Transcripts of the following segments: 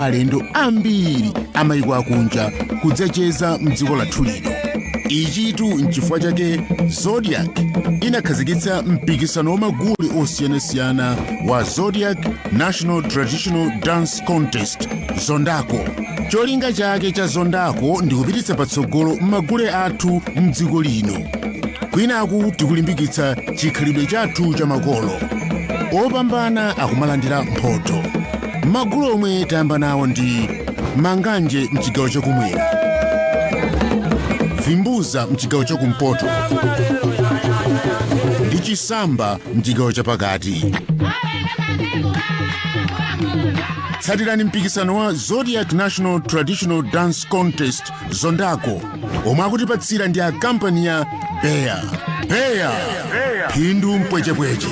Alendo ambiri amayiko akunja kudzacheza mdziko lathu lino. Ichitu nchifukwa chake Zodiak inakhazikitsa mpikisano wamagule osiyanasiyana wa Zodiak National Traditional Dance Contest, Zondako. Cholinga chake cha Zondako ndi kupititsa patsogolo magule athu mdziko lino, kwinaku tikulimbikitsa chikhalidwe chathu cha makolo. Opambana akumalandira mphoto. Magulu omwe tayamba nawo ndi Manganje mchigawo chakumwera, Vimbuza mchigawo chakumpoto ndi Chisamba mchigawo chapakati. Tsatirani mpikisano wa Zodiak National Traditional Dance Contest, Zondako, omwe akutipatsira ndi a kampani ya Bayer. Bayer, phindu mpwechepweche.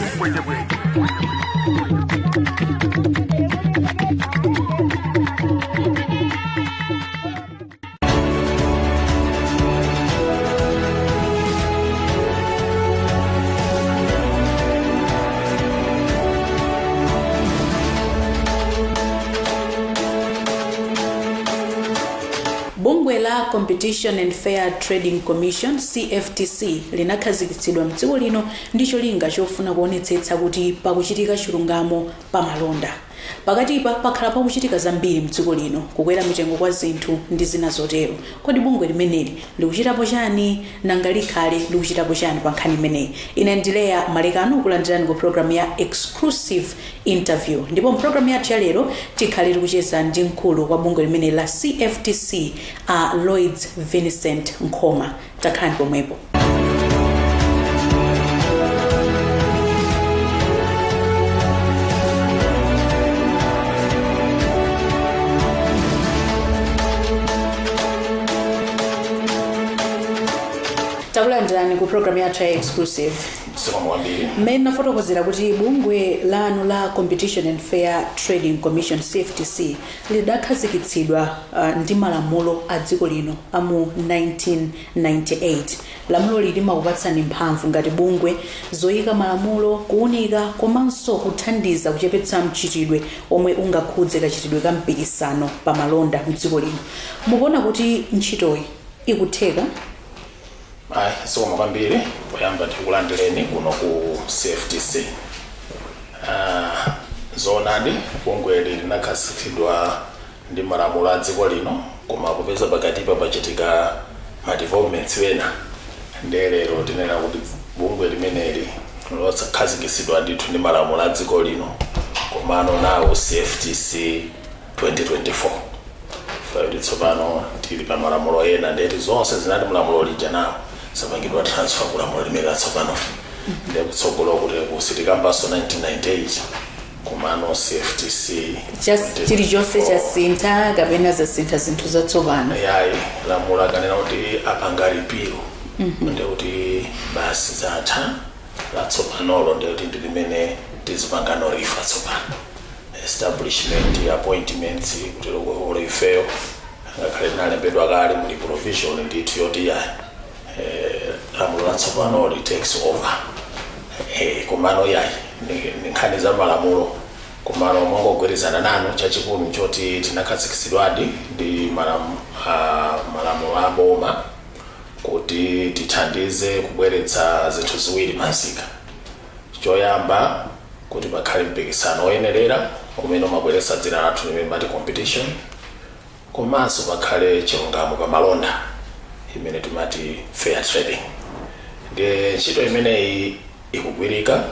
Bungwe la Competition and Fair Trading Commission, CFTC, linakhazikitsidwa mdziko lino ndi cholinga chofuna kuonetsetsa kuti pakuchitika chilungamo pa malonda. Pakatipa pakhala pakuchitika zambiri mdziko lino, kukwera mitengo kwa zinthu ndi zina zotero. Kodi bungwe limeneli likuchitapo chani? Nanga likhale likuchitapo chani pa nkhani imeneyi? Ine ndi Leya Malekano, kulandirani ku programu ya Exclusive Interview, ndipo mpulogalamu yathu ya lero tikhale tikucheza ndi mkulu wa bungwe limeneli la CFTC, a Lloyds Vincent Nkhoma. Takhalani pomwepo. Takulandirani ku programu yathu ya Exclusive. Zikomo kwambiri. Mmene nafotokozera kuti bungwe lanu la Competition and Fair Trading Commission, CFTC, lidakhazikitsidwa ndi malamulo a dziko lino a mu 1998. Lamuloli limakupatsani mphamvu ngati bungwe zoyika malamulo, kuunika komanso kuthandiza kuchepetsa mchitidwe omwe ungakhudze kachitidwe ka mpikisano pa malonda mdziko lino. Mukuona kuti ntchitoyi ikutheka? Ayi, zikomo kwambiri. Poyamba tikulandireni kuno ku CFTC. Zoonadi, bungweli linakhazikitsidwa ndi malamulo a dziko lino, koma kupeza pakatipa pachitika ma developments ena, ndiye lero tinena kuti bungwe limeneli lokhazikitsidwa ndithu ndi malamulo a dziko lino, komano nawo CFTC 2024, kuti tsopano tili pa malamulo ena, ndeti zonse zinali mulamulo lija nawo zapangidwa transfer ku lamulo limene latsopano. Ndiye kutsogolo kuti kusitikambanso 1998, komano CFTC Chilichonse chasintha kapena zasintha zinthu zatsopano? Yayi, lamulo akanena kuti apanga repeal, ndiye kuti basi, zatha. Latsopanolo ndiye kuti ndi limene tizipangano refer tsopano, establishment, appointments, kuti olo ifeyo ngakhale tinalembedwa kale, muli provision ndithu yoti yayi, lamulo latsopano li takes over. Komano yayi, ni nkhani za malamulo, komano mongogwirizana nanu, chachikulu nchoti tinakhazikitsidwadi ndi malamulo a boma kuti tithandize kubweretsa zinthu ziwiri pamsika. Choyamba, kuti pakhale mpikisano woyenerera umene umabweretsa dzina lathu limene mati competition, komanso pakhale chilungamo pa malonda imene timati fair trading. Ndiye ntchito imeneyi ikugwirika.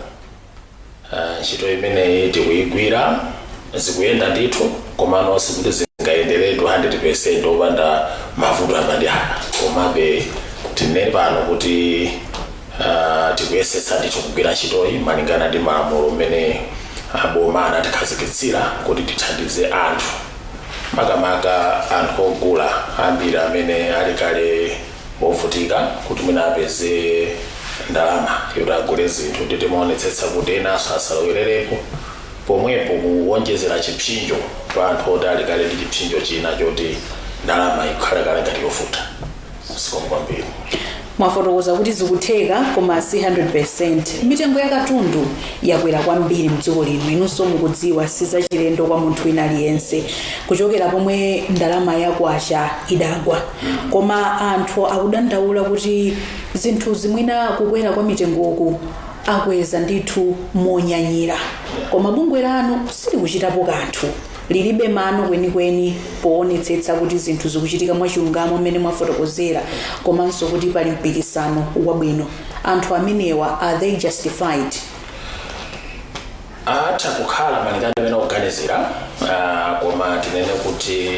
Ntchito imeneyi tikuyigwira, zikuyenda ndithu, komano sikuti zingayenderetu 100% opanda mavuto apa ndi apa. Komabe tinene pano kuti tikuyesetsa ndithu kugwira ntchitoyi malingana ndi malamulo mmene aboma anatikhazikitsira kuti tithandize anthu, makamaka anthu ogula ambiri amene ali kale ovutika kuti mwina apeze ndalama yoti agule zinthu. Ndi timaonetsetsa kuti enanso asalowererepo pomwepo kuwonjezera chipsinjo pa anthu oti ali kale ndi chipsinjo china choti ndalama ikhala kale ngati yovuta. Zikomo kwambiri. Mwafotokoza kuti zikutheka koma si 100. Mitengo ya katundu yakwera kwambiri mdziko lino. Inunso mukudziwa, sizachilendo kwa munthu wina aliyense, kuchokera pomwe ndalama yakwacha idagwa. Koma anthu akudandaula kuti zinthu zimwina kukwera kwa mitengoku akweza ndithu monyanyira, koma bungwe lanu silikuchitapo kanthu, lilibe mano kwenikweni poonetsetsa kuti zinthu zikuchitika mwachilungamo mmene mwafotokozera, komanso kuti pali mpikisano wabwino. Anthu amenewa, are they justified? Atha kukhala malingana amene okuganizira, koma tinene kuti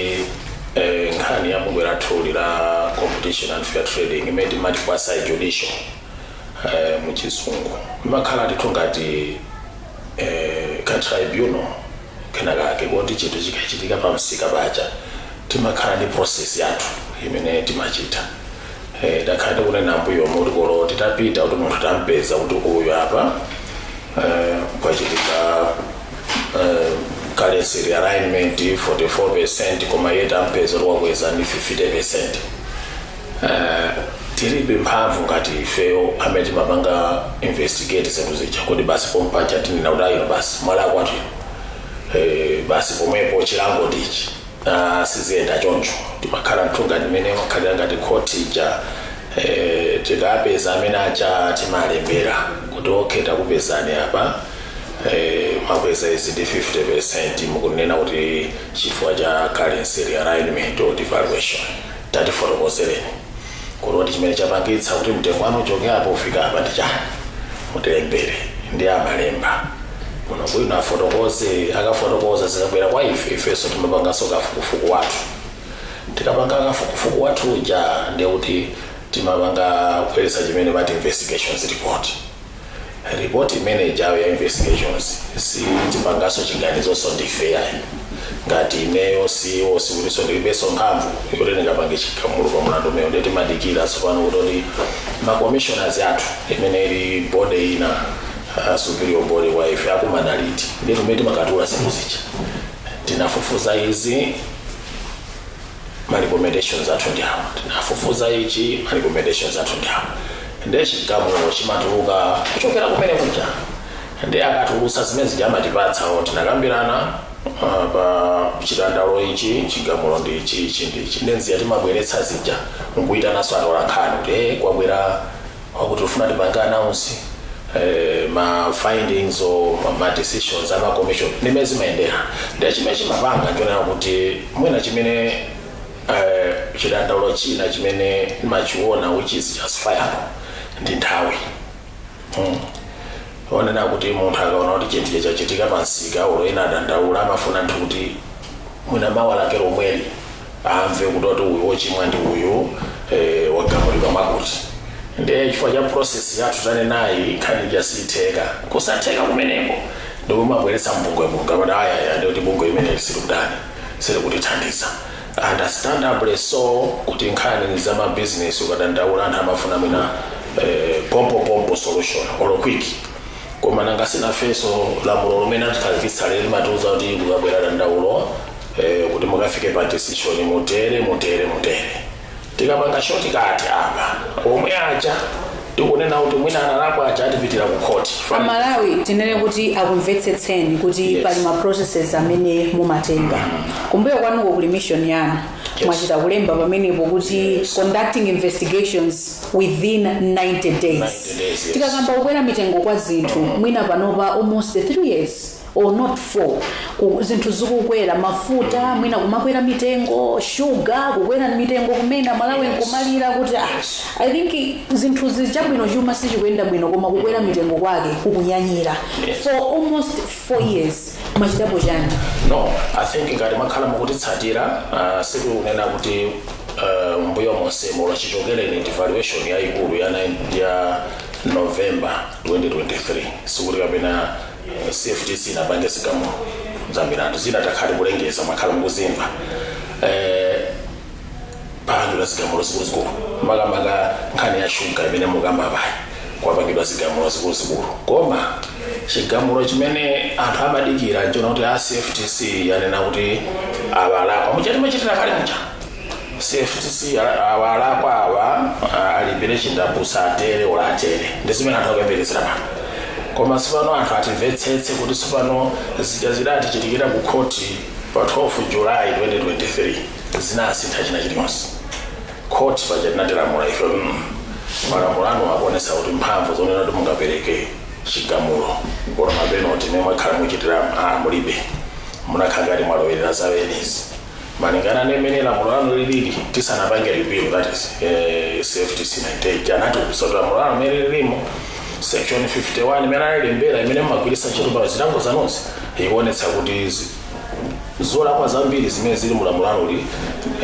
nkhani ya bungwe lathuli la Competition and Fair Trading, imene timati quasi judicial muchizungu, imakhala ndithu ngati ka tribunal kenakake, koti chinthu chikachitika pa msika paja timakhala ndi process yathu imene timachita. Takhala tikunena mbuyomu kuti kolo titapita kuti munthu tampeza kuti uyu apa kwachitika currency realignment 44%, koma iye tampeza kuti wakweza ndi 50%, tilibe mphamvu ngati ifeyo amene timapanga investigate zinthu zija kuti basi pompaja tinena kuti ayo basi mwalakwatu, basi pomwepo chilango ndichi. Siziyenda choncho. Timakhala mthu ngati imene makhalira ngati khoti ija. Tikapeza amene aja timalembera kuti okay, takupezani apa, mwakweza izi ndi 50%, mukunena kuti chifukwa cha currency realignment or devaluation, tatifotokozereni kuti chimene chapangitsa kuti mtengo wanu uchoke apo ufika apa ndi chani, mutilembere. Ndi amalemba kuno bwino, afotokoze. Akafotokoza, zikabwera kwa ife, ifenso timapanganso kafukufuku wathu. Tikapanga kafukufuku wathu uja, ndiye kuti timapanga kubweretsa chimene pati investigations report. Report imene ijayo ya investigations, si tipanganso chiganizonso ndife yayi. Ngati ineyo siwo, sikutinso ndilibenso mphamvu yoti ndingapange chigamulo pa mlandu umenewo. Ndiye timadikira tsopano kuti ma commissioners athu, imene ili body ina, superior body wa ife, akumana liti. Ndiye tumene timakatula zinthu zija: tinafufuza izi, ma recommendations athu ndi awa; tinafufuza ichi, ma recommendations athu ndi awa. Ndiye chigamulo chimatuluka kuchokera kumene kuja. Ndi akatulutsa zimene zija amatipatsa, tinakambirana pa chidandaulo ichi, chigamulo ndi ichi, ichi ndi ichi. Ndi nziya timabweretsa zija nkuyitananso atola nkhani kuti kwabwera wakuti ufuna tipange announce ma findings or ma decisions ama commission. Ndimene zimayendera. Ndiye chimene chimapanga nchonena kuti mwina chimene chidandaulo china chimene machiona which is justifiable ndi nthawi. Onena kuti munthu akaona kuti chinthu chachitika pansika, ulo ena adandaula, amafuna nthu kuti mwina mawa lake lomweli amve kuti oti uyu wochimwa ndi uyu, wagamulidwa mwakuti. Ndiye chifukwa cha process yathu tanenayi, nkhani jasitheka. Kusatheka kumeneko ndikumabweretsa mbungwebungwe amati ayaya, ndikuti bungwe imene silikudani, silikutithandiza. Understandably so, kuti nkhani za mabizinesi ukadandaula, anthu amafuna mwina pompo pompo solution or quick. Koma nanga sinafenso lamulo limene atikhazikitsa lero limatiuza kuti kukabwera dandaulo, kuti mukafike pa decision mutere, mutere, mutere. Tikapanga shortcut apa, omwe aja tikunena kuti mwina analakwa aja atipitira ku court. Amalawi, tinene kuti akumvetsetseni kuti pali ma processes amene mumatenga. Kumbuyo kwanuko kuli mission yanu. Mwachita kulemba pamenepo kuti conducting investigations within 90 days. 90 days, yes. Tikakamba kukwera mitengo kwa zinthu, mwina panopa almost 3 years or not 4, zinthu zikukwera, mafuta mwina kumakwera mitengo, shuga kukwera mitengo kumene Malawi nkumalira kuti ah, I think zinthu zichabwino, chuma sichikuyenda bwino, koma kukwera mitengo kwake kukunyanyira. For almost 4 years mwachitapo chani? No, I think ngati mwakhala mukutitsatira, sitikunena kuti mbuyo monsemo lachichokereni devaluation yayikulu ya November 2023, sikuti kapena CFTC inapange zigamulo zambiratu. Zina takhali kulengeza, mwakhala mukuzimva. Pangidwa zigamulo zikuluzikulu, makamaka nkhani ya shuga imene mukamba payi, kwapangidwa zigamulo zikuluzikulu. Koma chigamulo chimene anthu amadikira nchona kuti a CFTC yanena kuti abalakwa mucha timachitira kale mucha, CFTC awa alakwa awa, alipire chindapusa, atere ola atere, ndi zimene anthu akuyembekezera pano. Koma tsopano anthu atimvetsetse kuti tsopano zija zidatichitikira ku khoti pa 12 July 2023 zinasintha china chilichonse. Khoti paja tinatilamula ife, malamulo anu akuonesa kuti mphamvu zonena kuti mungapereke chigamulo koma ma penalty imene mwakhala muchitira mulibe, munakhala ngati mwalowerera zawenezi malingana ndi mmene lamulo lanu lilili tisanapange repeal, that is CFTC 98. Anati so lamulo lanu mmene lilimo, section 51 imene analilembera, imene mumagwiritsa ntchito pa zilango zanuzi, ikuonetsa kuti zolakwa zambiri zimene zili mulamulanuli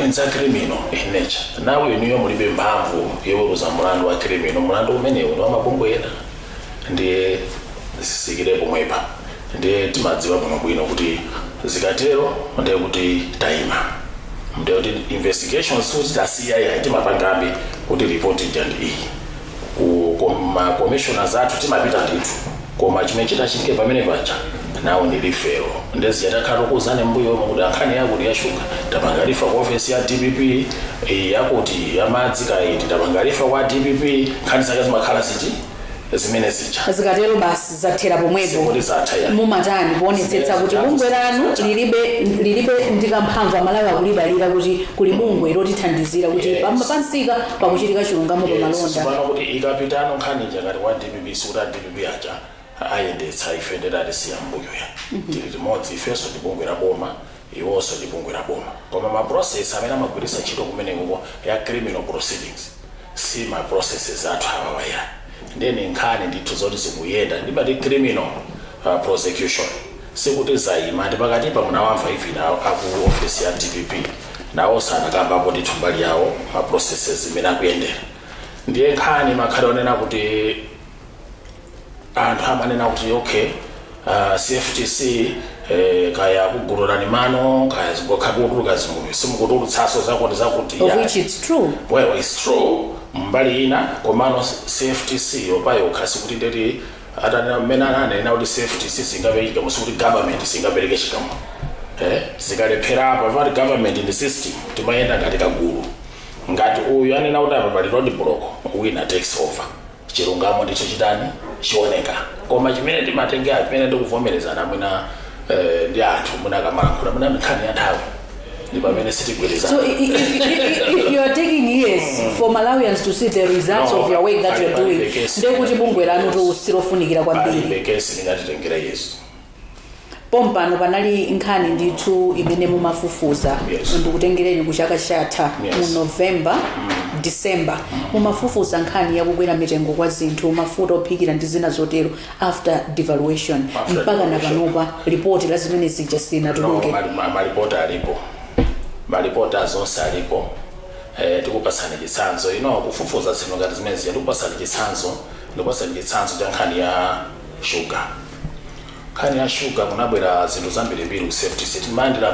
nza criminal in nature. Nawe inuyo mulibe mphamvu yoweruza mulandu wa criminal. Mulandu umenewu ndi wamabungwe ena, ndiye zisikire pomwepa. Ndiye timadziwa bwinobwino kuti zikatero ndiye kuti tayima, ndiye kuti investigations kuti tasiya yayi, timapangabe kuti report ija ndi iyi. Ku ma commissioners athu timapita ndithu, koma chimene chitachitike pamene paja nawo ndi referral. Ndezi yatakhala tikuwuzani mbuyo kuti ankhani yakuti ya shuga tapanga refer ku ofesi ya DPP, yakuti yamadzi kaiti tapanga refer kwa DPP. Nkhani zake zimakhala ziti zimene zija. Zikatero basi zathera pomwepo? Sikuti zatha ya. Mumatani kuonetsetsa kuti bungwe lanu lilibe ndi kamphamvu, Amalawi akulidalira kuti kuli bungwe lotithandizira kuti pansika pakuchitika chilungamo pamalonda? Tsopano kuti ikapitano nkhani ija ngati kwa DPP, sikuti a DPP aja ayendetsa, ife ndetati mbuyo ya tili limodzi. Ifenso ndi bungwe la boma, iwonso ndi bungwe la boma, koma ma process amene amagwiritsa ntchito kumeneko ya criminal proceedings si ma processes athu awawaya. Ndeni nkhani ndithu zoti zikuyenda, ndimati criminal prosecution, sikuti zayima. Ndi pakatipa munawamva even aku office ya DPP nawonso anakambapo ndithu mbali yawo, ma processes imene akuyendera. Ndiye nkhani makhale onena kuti anthu amanena kuti okay, CFTC kaya kugululani mano, kaya zingokha zinthu simukutulutsaso zakuti zakuti. Of which it's true. Well, it's true mbali ina, komano CFTC yopayokha sikuti ndeti atanena mmene ananena kuti CFTC singapereke chigamulo, sikuti government singapereke chigamulo. Zikalephera apa pati government ndi system timayenda ngati kagulu. Ngati uyu anena kuti apa pali road block, wina takes over, chilungamo ndicho chitani chioneka. Koma chimene timatengera, chimene ndikuvomerezana mwina ndi anthu mwina akamalankhula mwina nkhani ya nthawi, ndi pamene sitigwirizana. So if you are taking years for Malawians to see the results No, of your work that you're doing, palibe case. ndekuti bungwe lanu tu silofunikira kwambiri. Palibe kesi lingatitengera yesu. Pompano panali nkhani ndithu imene mumafufuza. Ndikutengereni ku chaka chatha, mu November, December, mumafufuza nkhani yakukwera mitengo kwa zinthu, mafuta ophikira ndi zina zotero, after devaluation. After Mpaka na devaluation. panopa ripoti la zimene zija No, silinatuluke. Malipoti alipo, malipoti azonse alipo. Tikupasani chitsanzo ino, kufufuza zinthu ngati zimene zija. Ndikupasani chitsanzo cha nkhani ya shuga. Nkhani ya shuga, kunabwera zinthu zambirimbiri ku CFTC. Timayandira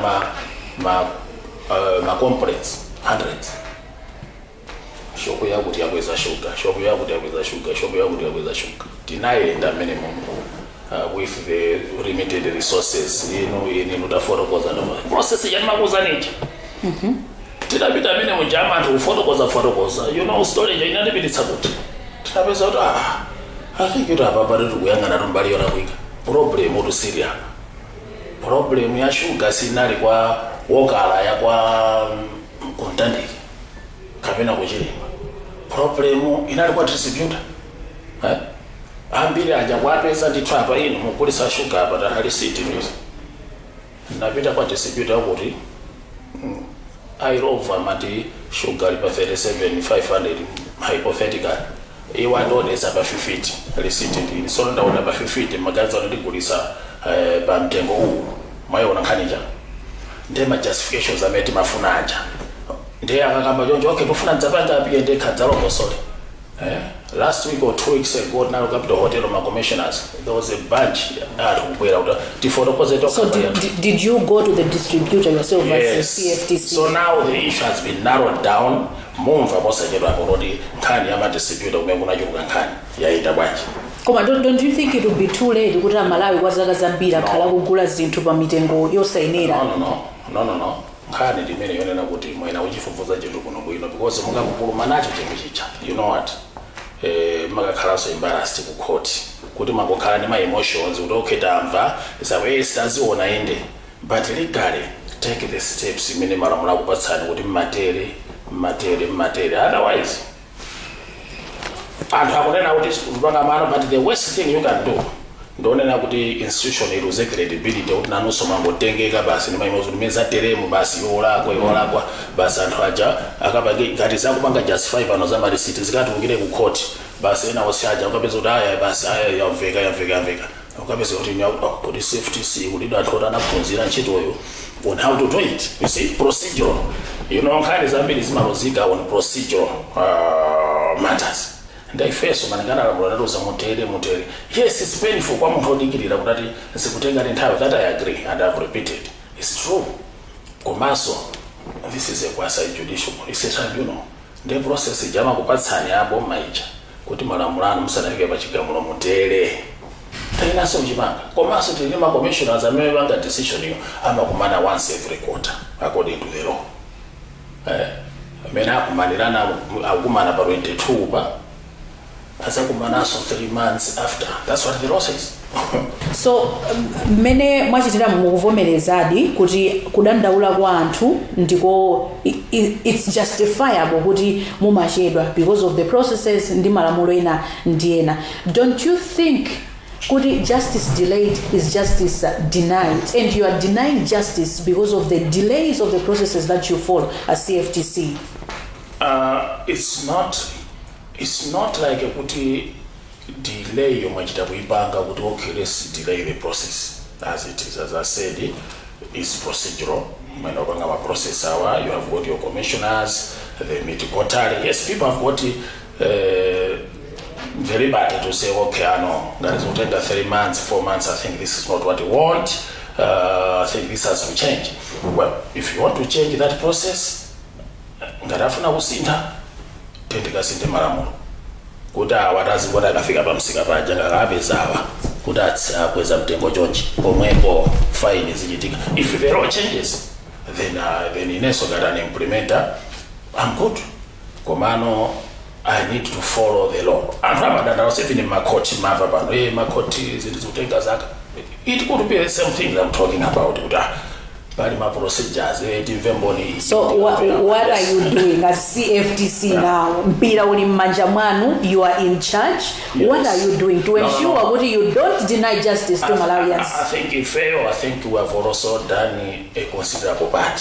ma complaints hundreds: shopu yakuti yakweza shuga, shopu yakuti yakweza shuga, shopu yakuti yakweza shuga. Tinayenda mmene mumu with the limited resources inu inu tafotokoza process yanimakuuzanicha. Tinapita amene mujama anthu kufotokoza fotokoza, storage inatipititsa kuti tinapeza kuti I think kuti apa pati tikuyang'ana tumbali yolakwika. Problem tusiri apa, problem ya shuga sinali kwa wokala ya kwa kuntandike kapena kuchilimba. Problem inali kwa distributor, eh? Ambiri aja kwapeza ndithu apa, inu mugulisa shuga apa, tahalisiti ndizi. Napita kwa distributor kuti airova amati shuga ali pa 37,500 hypothetical, iwo andionesa pa 50, risiti ndili sono, ndaona pa 50, magazi andigulisa pa mtengo uwu. Mwayiona nkhani cha ndiye ma justifications amene timafuna aja. Ndiye akakamba choncho, okay, pofuna dzapanga apiye ndekha dzalongosole. Last week or 2 weeks ago nalo Capital Hotel, ma commissioners, there was a bunch anthu kubwera kuti tifotokoze. So did you go to the distributor yourself as the CFTC? So now the issue has been narrowed down. Mumva posachedwa kuti nkhani ya ma distributor kumene kunachuluka nkhani yayenda bwanji. Koma don't you think it would be too late kuti Amalawi kwa zaka zambiri akhala kugula zinthu pa mitengo yosayenera? No, no, no, no, no, no. Nkhani ndimene yonena kuti mwena uchifufuza chinthu kuno bwino, because mungakupuluma nacho chinthu chicha, you know what, makakhalanso embarrassed ku court kuti mangokhala ndi ma emotions kuti okay, tamva zawe, taziona inde, but legally take the steps imene malamulo akupatsani kuti mmatere, mmatere, mmatere. Otherwise anthu akunena kuti kupanga mano, but the worst thing you can do, ndionena kuti institution iluze credibility, kuti nanunso mangotengeka basi ndi maimozo limene zateremu basi, yolakwa, yolakwa basi. Anthu aja akapange ngati zakupanga justify pano za marisiti, zikatulukire ku court basi, ena onse aja ukapeza kuti aya basi, aya yamveka, yamveka, yamveka, ukapeza kuti kuti CFTC kuti anthu oti anaphunzira ntchitoyo on how to do it. You see, procedural, nkhani zambiri zimalozika on procedural matters. Ndaifeso malingana lamulo latiuza mutere, mutere. Yes, it's painful kwa munthu odikirira kuti ati zikutenga nthawi. That I agree and I've repeated, it's true. Komanso this is a quasi judicial, it's a tribunal. Ndi process ija amakupatsani aboma ija kuti malamulo anu musanafike pa chigamulo mutere, tainanso kuchipanga. Komanso tili ma commissioners amene panga decision iyo, amakumana once every quarter according to the law. Amene akumanirana, akukumana pa 22 pa, azakumananso 3 months after. That's what the law says. So mmene mwachitira, mukuvomerezadi kuti kudandaula kwa anthu ndiko it's justifiable kuti mumachedwa because of the processes ndi malamulo ena ndi ena. Don't you think kuti justice delayed is justice denied, and you are denying justice because of the delays of the processes that you follow as CFTC? It's not like kuti delay yomwe achita kuipanga kuti okay, let's delay the process as it is. As I said, it's procedural. Mwene upanga ma process awa, you have got your commissioners, they meet quarterly. Yes, people have got the liberty to say, "Okay, I know ngati zikutenga 3 months, 4 months, I think this is not what we want. I think this has to change." Well, if you want to change that process, ngati afuna kusintha, tendikasinthe malamulo kuti awa tazingoti akafika pamsika paja, ngakapeza awa kuti akweza mtengo chonchi, pomwepo fine zichitika. If the law changes, then inenso ngati an implementer, I'm good. Komano I need to follow the law. Anthu amadandaula, even makhoti mava pano, makhoti zinthu zikutenga zaka. It could be the same thing I'm talking about, kuti pali ma procedures, timve mboni. So what are you doing as CFTC now? Mpira uli m'manja mwanu, you are in charge. What are you doing to No, ensure no. kuti you don't deny justice to Malawians? I think ifeyo, I think we have also done a considerable part.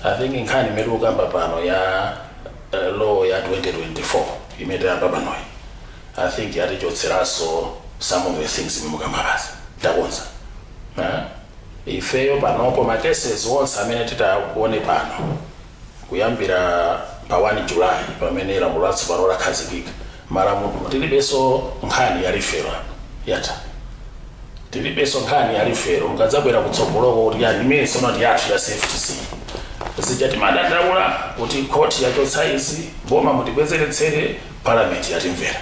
I think nkhani imene tikukamba pano ya law ya 2024 imene tayamba panoyi, I think yatichotseranso some of the things imene mukamba pasi. Takonza. Eh? Ifeyo panopo ma cases onse amene titaone pano kuyambira pa 1 July, pamene lamulo latsopano lakhazikika, malamulo, tilibenso nkhani ya referral, yatha. Tilibenso nkhani ya referral. Mukadzabwera kutsogoloko kuti yani imene sono ndi yathu ya CFTC, zija timadandaula kuti khoti yachotsa izi, boma mutibwezeretsere, parliament yatimvera,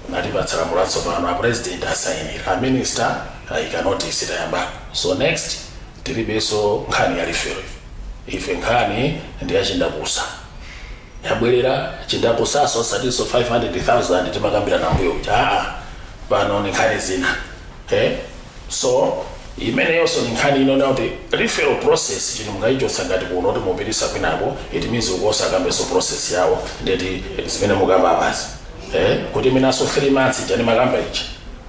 natipatsa lamulo latsopano, a president asayinira, a minister ayika notice, tayambako. So next tilibenso nkhani ya referral. Ife nkhani ndi yachindapusa yabwerera. Chindapusaso osatinso 500,000 timakambira na mbuyo uja, aa, pano ni nkhani zina. So imeneyonso ni nkhani inona kuti referral process, chino mungayichotsa ngati kuno kuti mupitisa kwinako, it means ukuosa akambenso process yawo. Ndeti zimene mukamba basi, kuti imenanso 3 months ija ndimakamba ija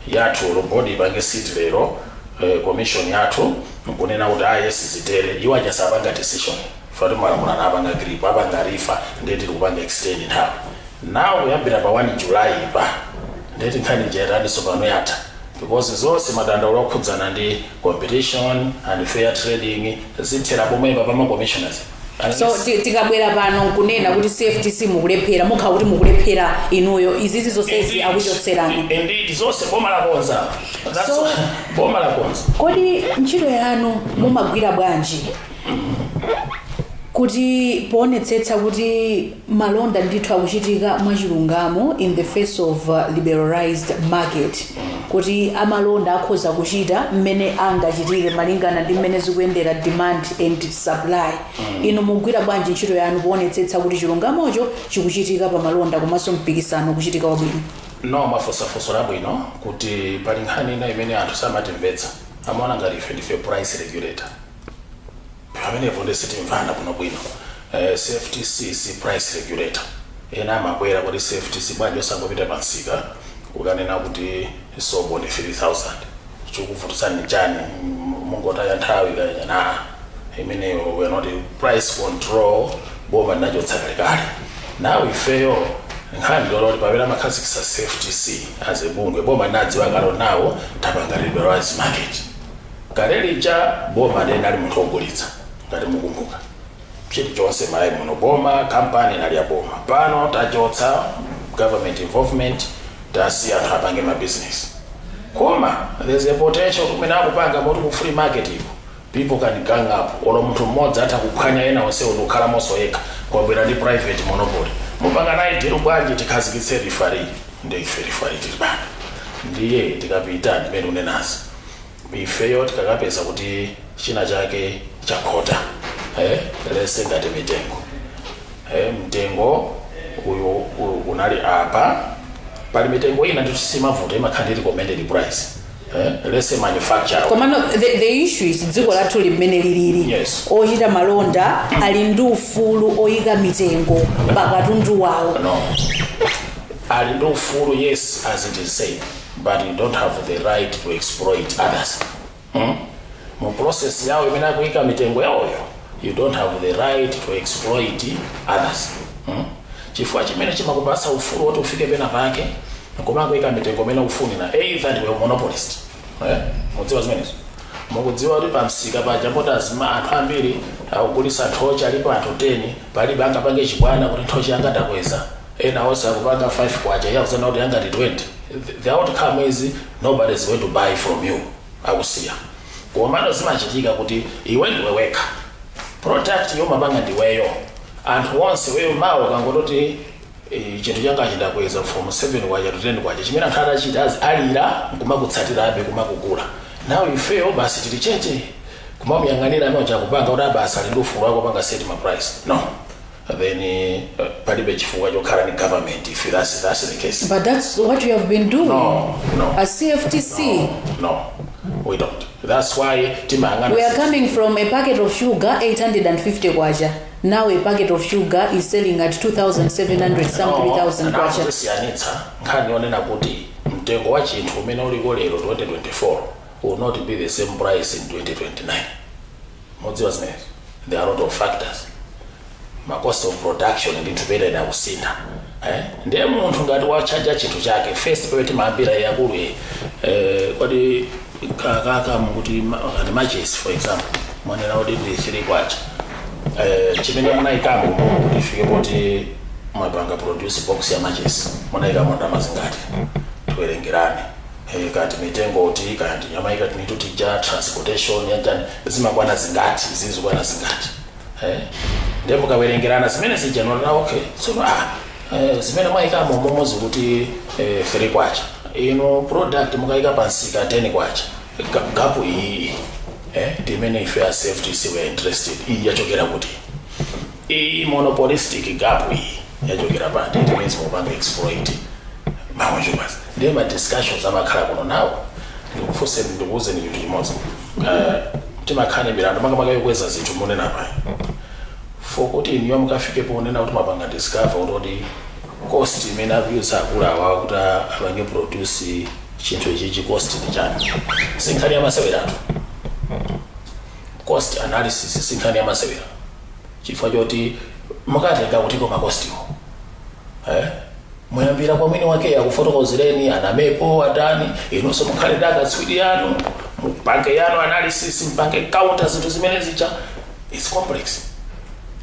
yathu, body ipange sit lero, commission yathu nkunena kuti ah, yes, zitere. Iwo aja sapanga decision fati malamulo anapanga grip, apanga refer, ndeti tikupanga extend nthawi now kuyambira pa 1 July pa. Ndeti nkhani ija yataniso pano? Yatha, because zonse madandaulo okhudzana ndi competition and fair trading zithera pomwepa pa ma commissioners. So tikabwera pano nkunena kuti CFTC mukulephera, mukhala kuti mukulephera inuyo, izizi zonsezi akuchotserani. Indeed, zonse boma lakonza. Boma lakonza. Kodi ntchito yanu mumagwira bwanji kuti poonetsetsa kuti malonda ndithu akuchitika mwachilungamo in the face of liberalized market? Kuti Kuti amalonda akhoza kuchita mmene angachitire malingana ndi mmene zikuyendera demand and supply. Inu mugwira bwanji ntchito yanu kuonetsetsa kuti chilungamocho chikuchitika pa malonda komanso mpikisano kuchitika wabwino? No, mafunsafunso labwino, kuti pali nkhani ina imene anthu samatimvetsa, amaona ngati ife ndife price regulator. Pamenepo ndisitimvana bwinobwino. CFTC si price regulator. Ena amabwera kuti CFTC bwanji osangopita pansika kukanena kuti sobo ndi 3000, chikuvutisani chani? Mungotaya nthawi kanyana imeneyo. We are not price control, boma linachotsa kalekale. Nawe ifeyo nkhani loloti pamene amakhazikitsa CFTC as a bungwe, boma linadziwa kale nawo tapanga liberalize market. Kale lija boma linali munthu wogulitsa, ngati mukumbuka, chilichonse Malawi muno boma, kampani inali ya boma. Pano tachotsa government involvement, tasiya anthu apange mabusiness, koma there's a potential kumene akupanga moti ku free market iko people can gang up, olo munthu mmodzi atha kuphwanya ena onsewo ndikukhala monso yekha, kwabwera ndi private monopoly. Mupanga naye deal bwanji? Tikhazikitse referee. Ndi ife referee tili pano. Ndiye tikapita ndimene unenazi, ifeyo tikakapeza kuti china chake chakhota, lese ngati mitengo, mtengo uyu unali apa, pali mitengo ina ndithu simavuta, imakhala ndi recommended price, lese manufacturer. Komano the issue is dziko lathu limene lilili, ochita malonda ali ndi ufulu oyika mitengo pakatundu wawo. No, ali ndi ufulu, yes, as it is said, but you don't have the right to exploit others, Mu process yawo imene akuyika mitengo yawoyo, you don't have the right to exploit others, Chifukwa chimene chimakupasa ufulu woti ufike pena pake nkumakuyika mitengo imene ukufunira, either ndiwe monopolist, eh? Mudziwa zimenezo, mukudziwa kuti pamsika paja poti azima anthu ambiri akugulisa nthochi, alipo anthu 10, palibe angapange chibwana kuti nthochi yanga ndakweza, ena onse akupanga 5 kwacha, iye akuzana kuti yanga ndi 20. The outcome is nobody is going to buy from you, akusiya. Komano zimachitika kuti iwe ndiwe wekha, product yomapanga ndiweyo, anthu onse weyo mawo kangototi chinthu changa chindakweza from 7 kwacha to 10 kwacha, chimene anthu adachita alira nkumakutsatirabe, kumakugula. Nawe ifeyo basi tili chete kumamuyang'anira amene chakupanga kuti abasi ali ndi ufulu wako panga set ma price. No, then palibe chifukwa chokhala ni government if that's the case. But that's what you have been doing No. as CFTC. No, we don't. That's why timayang'ana. We are coming from a packet of sugar 850 kwacha. Now a packet of sugar is selling at 2700, some 3000 kwacha. Kusiyanitsa nkhani yonena kuti mtengo wa chinthu umene uliko lero 2024 will not be the same price in 2029. Mudziwa zimenezi, there are a lot of factors, ma cost of production ndithu pera inakusintha, eh? Ndiye munthu ngati wachaja chinthu chake first, pewe timayambira yakulu, kodi kaka mukuti ngati matches, for example, mwanena kuti ndi 3 kwacha, chimene munayikamo kuti ifike poti mwapanga produce box ya matches, munayikamo ndalama zingati? Tiwerengerane, kati mitengo ti kati nyama ikati mitu tija, transportation yanjani, zimakwana zingati, zizikwana zingati, eh? Ndiye mukawerengerana zimene zija nona, okay, so zimene mwayikamo momo zikuti 3 kwacha, ino product mukayika pansika 10 kwacha. Gap iyi, ndimene ife a CFTC we are interested. Iyi yachokera kuti? Iyi monopolistic gap iyi yachokera pati? It means mupanga exploit ma consumers. Ndiye ma discussions amakhala kuno nawo. Ndikufunse, ndikuwuzeni chinthu chimodzi. Timakhala milandu makamaka yokweza zinthu munena paya, for kuti inuyo mukafike ponena kuti mapanga discover kuti cost imene akuyuza akulu awawa kuti apange produce chinthu ichichi, cost ndi chani, sinkhani yamaseweratu. Cost analysis sinkhani yamasewera, chifukwa choti mukatenga kutiko ma cost iwo, eh? Muyambira kwa mwini wake akufotokozereni anamepo atani, inonso mukhale ndi akatswiri yanu, mupange yanu analysis, mpange counter zinthu zimene zija. It's complex,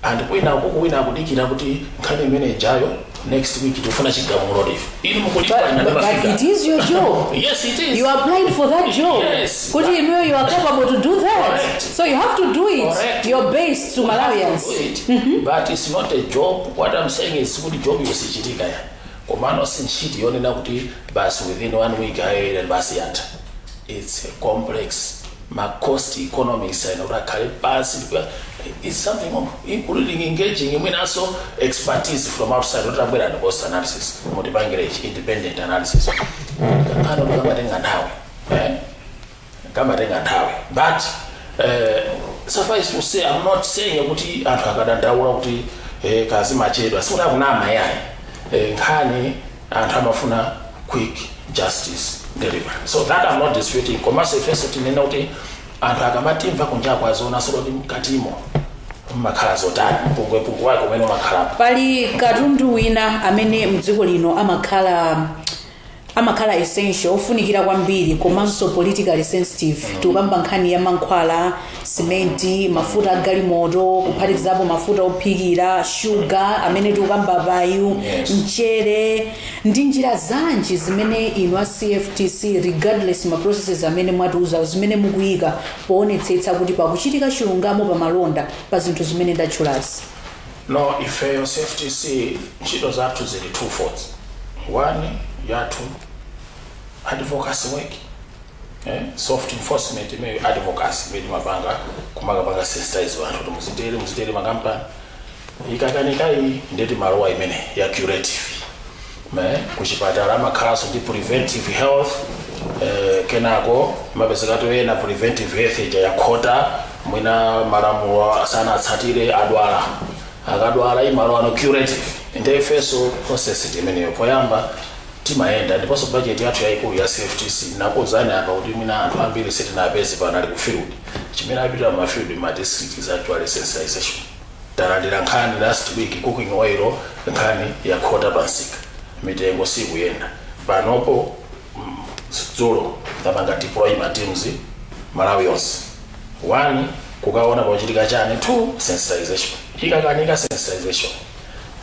and kwina kuku wina akudikira kuti nkhani imene ijayo next week tifuna chigamulo ife, inu mukulipa. But it is your job. Yes, it is. You applied for that job. Yes. Kuti inuyo you are capable to do that. Correct. So you have to do it. Correct. Your best to We have to Malawians. do it. But it's not a job. What I'm saying is kuti job yosichitika ya. Komano si ntchito yonena kuti basi, within one week ayere, basi yatha. It's a complex, ma cost economics ayina kuti akhale pasi. It's something including engaging mwinaso expertise from outside, kuti abwera ndi cost analysis, mutipangire ichi, independent analysis. Kankhano kamatenga nthawi, eh? Kamatenga nthawi, but suffice to say, I'm not saying kuti anthu akadandaula kuti kazimachedwa, sikuti akunama yayi. Nkhani anthu amafuna quick justice delivery, so that I'm not disputing. Komanso ifenso tinena kuti anthu akamatimva kunjako azionanso kuti mkatimo mmakhala zotani, mpungwepungwe wake umene umakhalapo. Pali katundu wina amene mdziko lino amakhala essential, ofunikira kwambiri, komanso politically sensitive. Tikukamba nkhani ya mankhwala, simenti, mafuta agalimoto, kuphatikizapo mafuta ophikira, shuga amene tikukamba payu, mchere. Ndi njira zanji zimene inu a CFTC, regardless ma processes amene mwatiuza, zimene mukuyika poonetsetsa kuti pakuchitika chilungamo pa malonda pa zinthu zimene ndatchulazi? No, ifeyo CFTC ntchito zathu zili two folds. One, yathu advocacy work, soft enforcement imene advocacy imene timapanga, kumakapanga sensitize anthu kuti muzitere, muzitere makampani. Ikakanika iyi, ndeti malowa imene ya curative. Kuchipatala amakhalanso ndi preventive health, kenako mapezekatu ena preventive health ija yakhota, mwina malamulo sanatsatire, adwala. Akadwala, imalowa no curative. Ndiye ifenso process imeneyo poyamba timayenda. Ndiponso budget yathu yayikulu ya CFTC, nakuwuzani apa kuti mwina anthu ambiri sitinapeze pano ali ku field. Chimene apitira ma field, ma district, is actually sensitization. Talandira nkhani last week, cooking oil, nkhani yakhota pansika, mitengo sikuyenda. Panopo dzulo tapanga deploy ma teams Malawi yonse. One, kukaona pachitika chani. Two, sensitization. Ikakanika sensitization,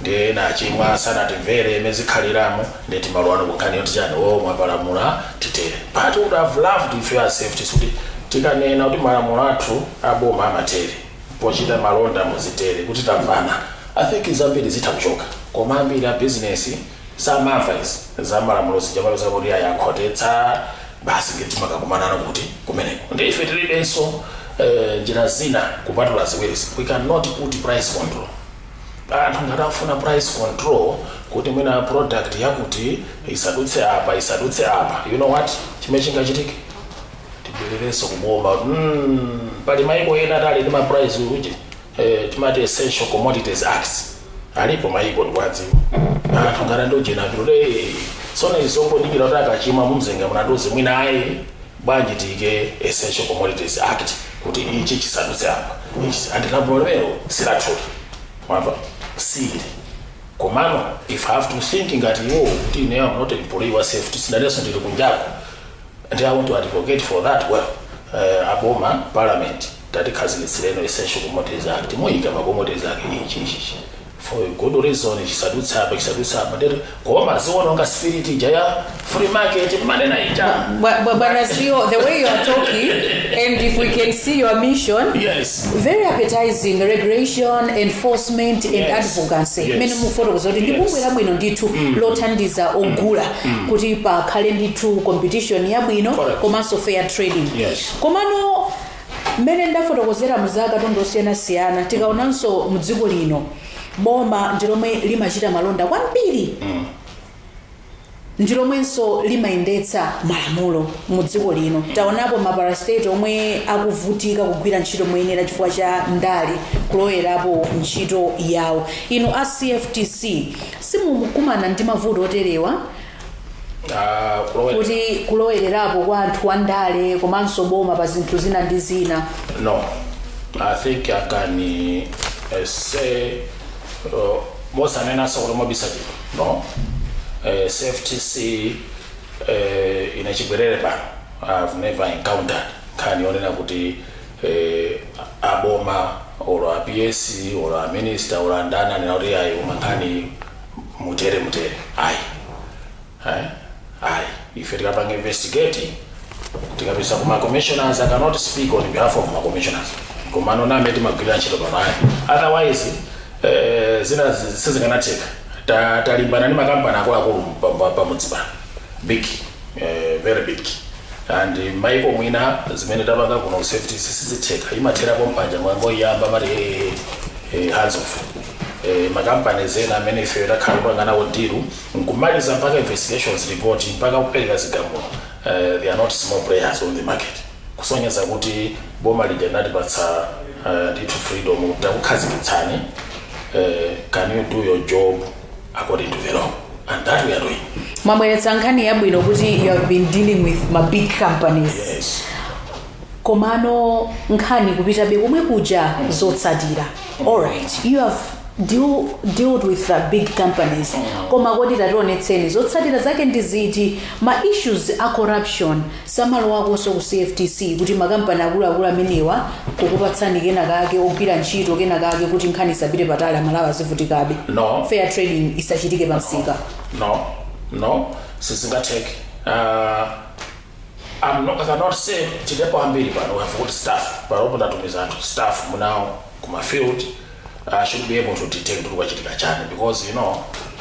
ndiye nachimwa sanatimvere imezikhaliramo, ndeti malowano kunkhani yoti chani o mwapalamula titere. But would have loved if you are CFTC kuti tikanena kuti malamulo athu aboma amatere, pochita malonda muzitere, kuti tamvana, I think zambiri zitha kuchoka. Koma ambiri a business samamva izi za malamulo zija, mapeza kuti ayakhotetsa basi, ngeti makakumanana kuti kumeneko. Ndi ife tilibenso njira zina kupatula ziwirizi. We cannot put price control. Anthu ngati afuna price control, kuti mwina product yakuti isadutse apa, isadutse apa, you know what chimene chingachitike? Tibwererenso kuboma. Pali maiko ena atali ndi ma price uje, timati Essential Commodities Act, alipo maiko ndikuwadziwa. Anthu ngati andojena kuti sona izongodikira kuti akachimwa mumzenga munandoze mwina ayi, bwanji tiyike Essential Commodities Act kuti ichi chisadutse apa, ichi andilamulo limero silathuli, mwamva? Sili. Komano if I have to think ngati iwo, kuti ine am not employee wa CFTC, nanenso ndili kunjako and I want to advocate for that, well, aboma, parliament, tatikhazikitsireno Essential Commodities Act, muyika ma commodities ake ichi, ichi, for a good reason, chisadutse apa, chisadutse apa. Ndeti koma ziononga spirit ija ya free market manena ija. Bwana CEO, the way you are talking, and if we can see your mission, very appetizing: regulation, enforcement and advocacy. Mmene mufotokoza kuti ndi bungwe labwino ndithu lothandiza ogula kuti pakhale ndithu competition yabwino, komanso fair trading. Komano mmene ndafotokozera, mzaka katundu osiyanasiyana, tikaonanso mdziko lino boma ndi lomwe limachita malonda kwambiri, ndi lomwenso limayendetsa malamulo mu dziko lino. Taonapo ma parastatal omwe akuvutika kugwira ntchito moyenera chifukwa cha ndale kulowerapo ntchito yawo. Inu a CFTC simukumana ndi mavuto oterewa? Kulowera kuti kulowererapo kwa anthu andale komanso boma pa zinthu zina ndi zina? No, I think I can say, mosanenanso kuti mobisa chino, no, CFTC ine chibwerere pano I've never encountered nkhani yonena kuti aboma olo a PS olo a minister olo andani anena kuti ayi, uma nkhani mutere mutere, ayi, eh? Ayi, ife tikapanga investigate, tikapisa kuma commissioners. I cannot speak on behalf of my commissioners, komano name timagwirira ntchito pano, ayi. Otherwise zina sizikanatheka. Talimbana ndi makampani akuluakulu pamudzi pano, big, very big, and maiko mwina zimene tapanga kuno ku CFTC sizitheka, imatherapo mpanja mwangoyamba mati, "Eh, eh, hands off." Makampani ena amene ife takhala kupanga nawo deal nkumaliza mpaka investigations report, mpaka kupereka zigamulo, they are not small players on the market, kusonyeza kuti boma lija linatipatsa ndithu freedom, takukhazikitsani, can you do your job according to the law? And that we are doing. Mwabweretsa nkhani yabwino kuti you have been dealing with ma big companies. Yes. Komano nkhani kupitabe komwe kuja zotsatira. Alright, you have dealt with the big companies, koma kodi tationetseni zotsatira zake ndi ziti? Ma issues a corruption samalowakonso ku CFTC, kuti makampani akuluakulu amenewa kukupatsani kena kake, ogwira ntchito kena kake, kuti nkhani isapite patali, Amalawi azivutikabe? No. Fair trading isachitike pamsika? No, sizingatheke. I cannot say titepo ambiri pano. We have got staff panopo, ndatumiza anthu, staff munawo kuma field, should be able to detect kuti kwachitika chani, because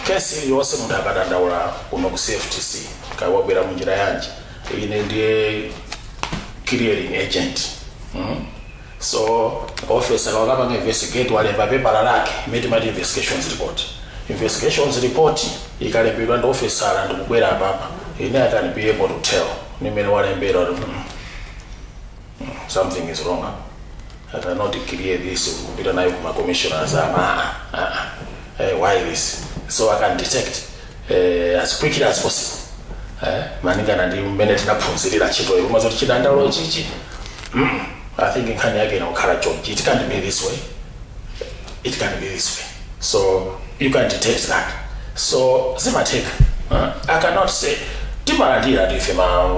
case iliyonse munthu akadandaula kuno ku CFTC, kawabwera munjira yanji, ine ndiye clearing agent. So officer wakapanga investigate, walemba pepala lake imene timati investigations report. Investigations report ikalembedwa ndi officer ndikubwera apapa, ine I can be able to tell nimene walembera kuti, something is wrong. I cannot clear this kupita nayo kuma commissioners ama ah, ah, why this? So I can detect as quickly as possible, malingana ndi mmene tinaphunzirira ntchitoyo, koma zoti chidandaulo chichi, I think nkhani yake inakhala chonchi. It can't be this way, it can be this way. So you can detect that. So zimatheka. I cannot say timalandira tife ma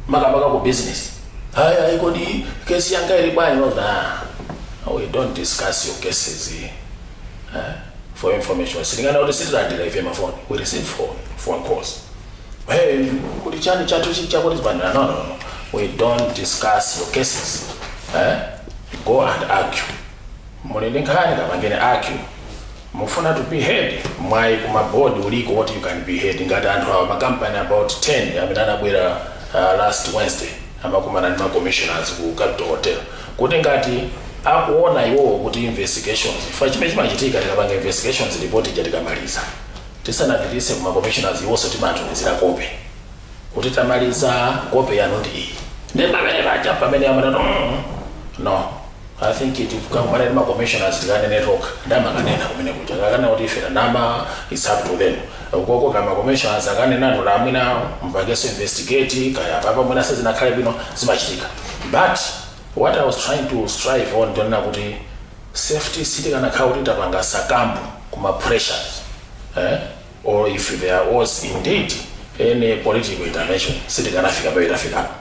makamaka ku business, hayi hayi, kodi kesi yanga ili bwanji? Ah, we don't discuss your cases here. For information, silingana kuti sitilandira ife mafoni. We receive phone calls, "Hey, kuti chani chathu chakuti bwana." No, we don't discuss your cases, eh? Go and argue. Muli ndi nkhani, kapangene argue. Mufuna to be heard, mwayi kuma board uliko what you can be heard. Ngati anthu awa, makampani about 10 amene anabwera last Wednesday, amakumana ndi ma commissioners ku Capital Hotel, kuti ngati akuona iwowo kuti investigations ifa, chimene chimachitika, tikapanga investigations report ija, tikamaliza, tisanapitise kuma commissioners, iwonso timatumizira kope kuti tamaliza, kope yanu ndi iyi. Ndi pamene paja pamene amanena, no, I think it kamwana ndi ma commissioners tikanene toka." Ndamakanena kumene kuja, kakana kuti ife nama, it's up to them ukoko. Kama commissioners akanena tola, mwina mpangeso investigate kaya papa, mwina sezinakhale bwino, zimachitika. But what I was trying to strive on, ndionena kuti CFTC tikanakhala kuti tapanga succumb kuma pressures, eh? Or if there was indeed any political intervention, sitikanafika pamene tafikapo.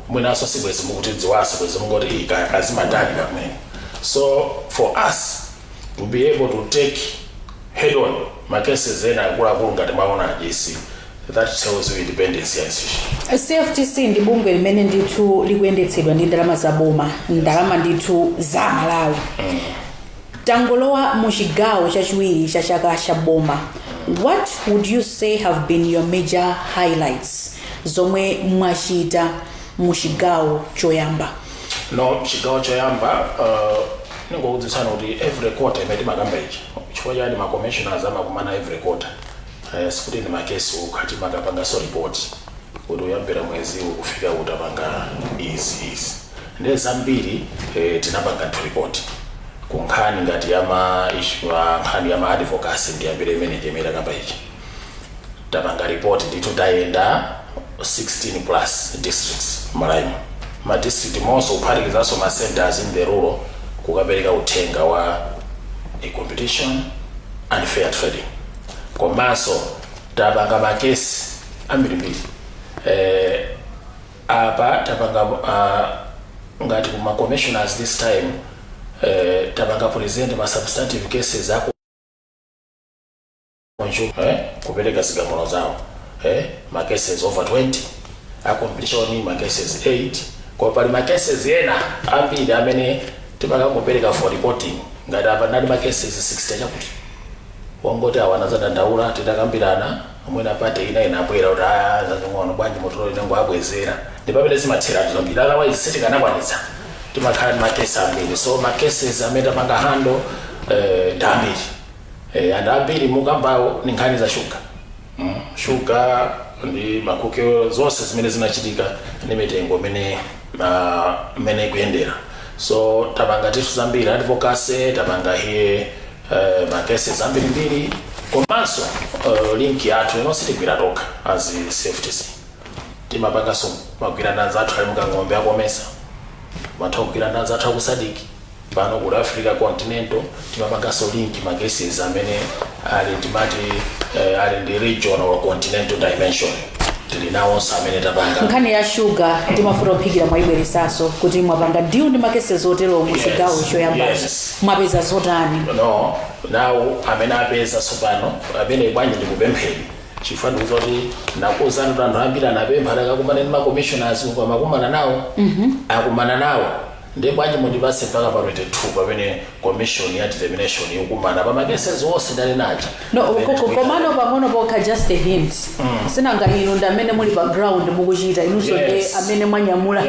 Mwinanso sibwezi mukutidziwaso, bwezi mungoti iyi kaya kazimadani kakumene. So for us to be able to take head on ma cases ena akuluakulu ngati mwaona JC, that tells you independence ya institution. CFTC ndi bungwe limene ndithu likuyendetsedwa ndi ndalama za boma, ndalama ndithu za Malawi. Tangolowa mu chigawo chachiwiri cha chaka cha boma. What would you say have been your major highlights zomwe mwachita mu chigawo choyamba? No, chigawo choyamba, ningokudziwitsani kuti every quarter imene timakamba ichi, chifukwa chani ma commissioners amakumana every quarter, sikuti ndi makesi okha, timakapanganso report kuti uyambira mwezi ukufika utapanga izi izi ndi zambiri. Tinapanga nthu report ku nkhani ngati yama issue, nkhani yama advocacy, ndiyambire imene imene takamba ichi. Tapanga report ndithu, tayenda 16 plus districts Malaimo, ma district monso, kuphatikizanso ma centers in the rural, kukapereka uthenga wa a competition and fair trading. Komanso tapanga makesi ambirimbiri. Apa tapanga ngati kuma commissioners this time, tapanga present ma substantive cases ako kupereka zigamulo zawo, ma cases over 20 a competition, ma cases 8. Koma pali ma cases ena ambiri amene timakangopereka for reporting. Ngati apa nali ma cases 60 chakuti. Wongoti awana zadandaula, titakambirana, mwina pate ina inabwera kuti aya zazing'ono bwanji motolo inengo abwezera, ndi pamene zimathera zambiri. Otherwise sitikanakwanitsa, timakhala ndi ma cases ambiri. So ma cases amene tapanga handle ndi ambiri, and ambiri mukambawo ni nkhani za shuga, shuga ndi makuke zonse zimene zinachitika ndi mitengo imene imene ikuyendera. So tapanga tithu zambiri, advocacy tapanga here, ma cases ambirimbiri, komanso link yathu inonse tigwira tokha as CFTC. Timapanganso magwirana zathu ali mukang'ombe a COMESA, matha kugwirana zathu aku SADC, pano ku Africa continental. Timapanganso link ma cases amene ali timati ali ndi regional or continental dimension, tili nawonso amene tapanga. Nkhani ya shuga ndi mafuta ophikira mwayibweresanso kuti mwapanga deal ndi ma cases otero mu chigawo choyambachi. Yes. Mwapeza zotani? No, nawo amene apeza tsopano, amene bwanji ndikupempheni, chifukwa ndikuzoti nakuwuzani kuti anthu ambiri anapempha atakakumana ndi ma commissioners, amakumana nawo, akumana nawo. Ndi bwanji mundipatse mpaka pa 22 pamene commission ya determination ikukumana pa ma cases onse ndalenaja. No, komano pang'ono pokha, just a hint. Sinanga inu ndi amene muli pa ground mukuchita inunso ndi amene mwanyamula.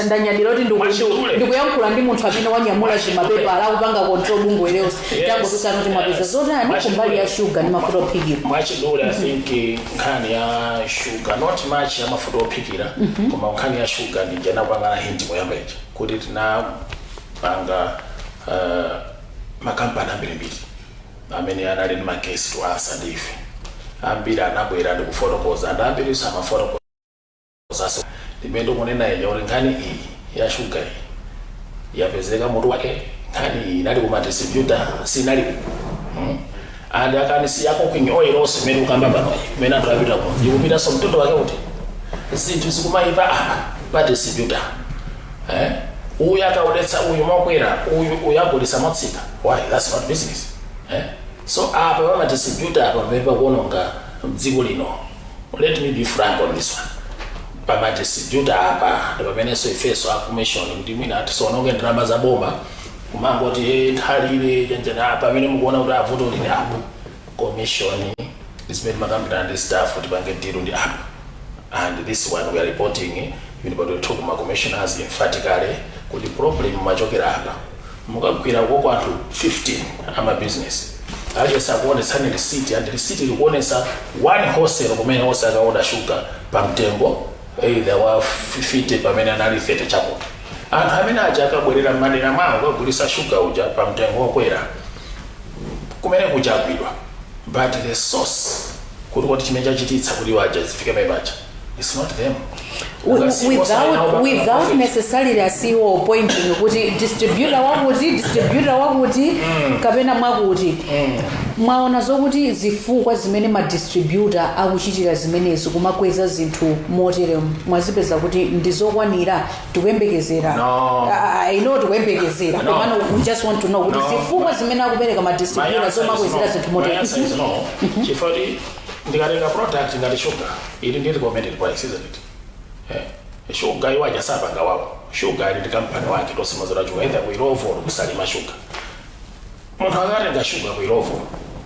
Ndanyadira kuti Mwachidule. ndikuyankhula ndi munthu amene wanyamula zimapepala akupanga control bungwe leyonse. Tangotusana kuti mwapeza zotani kumbali ya shuga ndi mafuta ophikira? Mwachidule, I think nkhani ya sugar, not much ya mafuta ophikira, koma nkhani ya sugar ndija napangana hint poyamba ija kuti tinapanga makampani ambirimbiri amene anali ndi ma case to answer ndi ife. Ambiri anabwera ndi kufotokoza, and ambiri samafotokozaso. Ndimene ndikunena ija kuti nkhani iyi ya sugar iyi yapezeka mutu wake, nkhani iyi inali kuma distributor, sinali kuku. And akanisi ya cooking oil onse imene ukamba pano, imene anthu apita ku ikupitanso mtondo wake kuti zinthu zikumayipa apa pa distributor, eh? Uyu akaudetsa uyu mokwera, uyu uyu agulitsa motsika. Why? That's not business, eh? So apa pa distributor apa pamene pakuononga dziko lino. Let me be frank on this one. Pa distributor apa ndi pamenenso ifeso a commission kuti mwina tisiononge ndalama za boma kumangoti, "Hey, nthalire chanjani." Apa pamene mukuona kuti avuto lili apo, commission zimene makambirana ndi staff tipange deal ndi apa. And this one we are reporting even pa 22 kuma commissioners emphatically kuti problem machokera apa. Mukagwira koko anthu 15 ama business, aliyense akuonetsani receipt, and receipt likuonetsa one wholesale kumene onse akaoda sugar pa mtengo either wa 50 pamene anali 30 chakuti. Anthu amene aja akabwerera m'madera mwawo kagulisa sugar uja pa mtengo wokwera kumene kuchagwidwa, but the source kuti chimene chachititsa kuti waja zifike pamene paja, it's not them. Without necessarily a CEO pointing kuti distributor wakuti, distributor wakuti kapena mwakuti, mwaona zokuti zifukwa zimene ma distributor akuchitira zimenezi, kumakweza zinthu motere, mwazipeza kuti ndizokwanira? Tikuyembekezera. No. I know tikuyembekezera. No. Komano we just want to know kuti No. zifukwa zimene akupereka ma distributor zomakwezera zinthu My motere. answer is no. Chifukwa ndikatenga product ngati sugar, ili ndi recommended price, isn't it? Eh, sugar iwaja sapanga wawo, sugar ili ndi kampani wake tosimazira sugar either ku Illovo or kusalima sugar. Munthu akatenga sugar ku Illovo,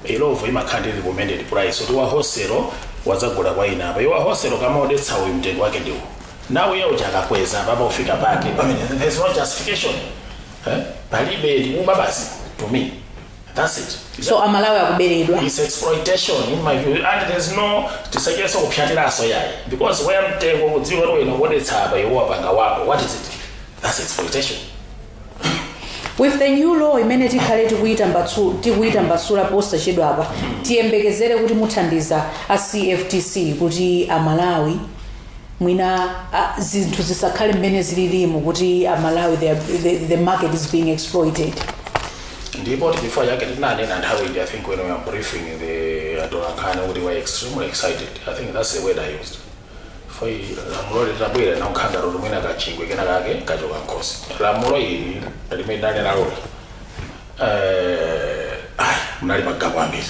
Illovo imakhala ndi recommended price kuti wa wholesale wadzagula kwa ina apa, iwa wholesale kamaodetsa uyu mtengo wake ndiwo nawe iye uja akakweza papa ufika pake pamene there's no justification, eh? Palibe, ndikuba basi. To me, that's it. So Amalawi akuberedwa. It's exploitation in my view, and there's no tisacheso kupyatiraso yayi, because where mtengo kudziwa kuti wina kuodetsa apa, iwo wapanga wako, what is it? That's exploitation. With the new law imene tikhale tikuyitambasula posachedwa apa, tiyembekezere kuti muthandiza a CFTC kuti Amalawi mwina zinthu zisakhale mmene zililimu, kuti Amalawi the market is being exploited? Ndipo chifukwa chake tinanena nthawi iji, I think when we were briefing the atolankhani, kuti we were extremely excited. I think that's the word I used for lamulo litabwera nakukhanga kuti mwina kachingwe kena kake kachoka nkhosi. Lamulo ili limene danena loli, ayi, munali magapo ambiri.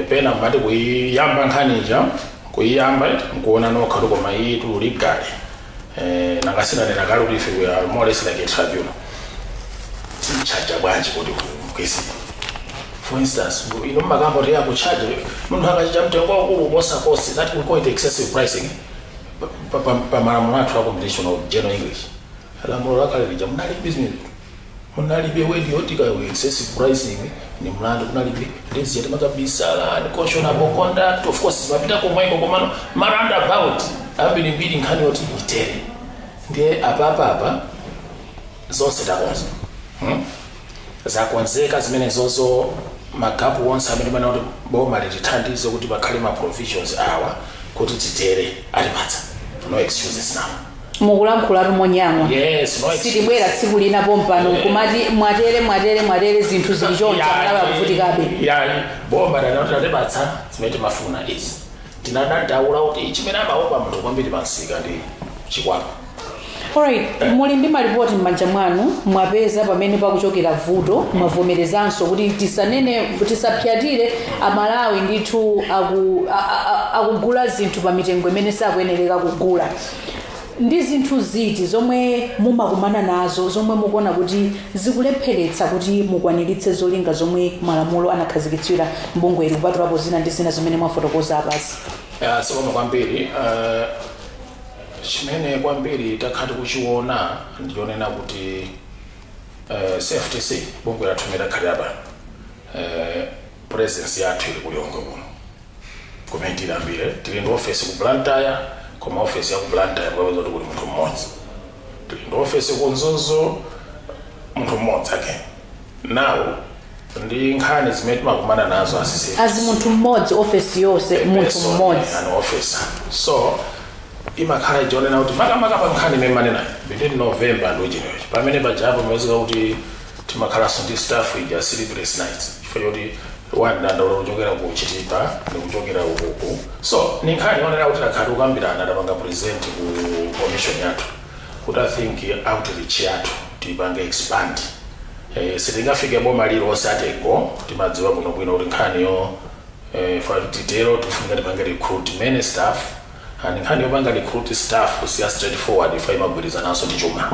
Pena mati kuiyamba nkhanicha, kuiyamba nkuona nokha kuti koma iyi tuligale, nangasinanena kale kuti ife we are more or less like a tribunal. Tichaja bwanji kuti kwesi For instance, ino mmakambo kuti akuchaje munthu akachaja mtengo waukulu kuposa cost, that we call it excessive pricing. Pamalamulo athu a competition of General English, lamulo lakale lija, munalibe zimenezo, munalibe word yoti ka excessive pricing ni mlandu, kunalibe. Ndezi timakabisala ni cautionable conduct. Of course zimapita komweko, komano ma roundabout ambirimbiri, nkhani yoti itere. Ndiye apapapa zonse takonza, Zakonzeka zimene zozo, ma gap onse amene mana kuti boma litithandize kuti pakhale ma provisions awa kuti titere, atipatsa. No excuses now. Mukulankhulatu monyang'wa. Yes, no excuses. Sitibwera tsiku lina pompano kumati mwatere, mwatere, mwatere, zinthu zili choncho, Amalawi akuvutikabe. Yani, boma lanoti latipatsa zimene timafuna izi. Tinadandaula kuti chimene amaopa munthu kwambiri pansika ndi chikwapa. Alright, muli ndi malipoti m'manja mwanu, mwapeza pamene pakuchokera vuto, mwavomerezanso kuti tisanene, tisapyatire Amalawi ndithu akugula zinthu pa mitengo imene sakuyenereka kugula. Ndi zinthu ziti zomwe mumakumana nazo zomwe mukuona kuti zikulepheretsa kuti mukwaniritse zolinga zomwe malamulo anakhazikitsira mbungweri, kupatulapo zina ndi zina zimene mwafotokoza apasi? Zikomo kwambiri. Chimene kwambiri takhala tikuchiona ndionena kuti CFTC, bungwe lathu limene takhalira pano, presence yathu ili kuLilongwe kuno kumene tilambire. Tili ndi office ku Blantyre, koma office ya ku Blantyre mukapeza kuti kuli munthu mmodzi. Tili ndi office ku Mzuzu, munthu mmodzi again. Now ndi nkhani zimene timakumana nazo asisi. Azi munthu mmodzi, ofesi yonse munthu mmodzi? An officer. So imakhala ichionena kuti makamaka pa nkhani imene manenayo between November and January, pamene pajapo mawezeka kuti timakhalanso ndi staff ija sleepless nights, chifukwa choti wadandaula kuchokera ku Chitipa ndi kuchokera ukuku. So ni nkhani yonena kuti takhala tikukambirana, tapanga present ku commission yathu kuti I think outreach yathu tipange expand. Sitingafike boma lilonse atego. Timadziwa bwinobwino kuti nkhaniyo fa titero tifunika tipange recruit many staff, and nkhani yopanga recruit staff siya straightforward, ifa imagwirizananso ndi chuma,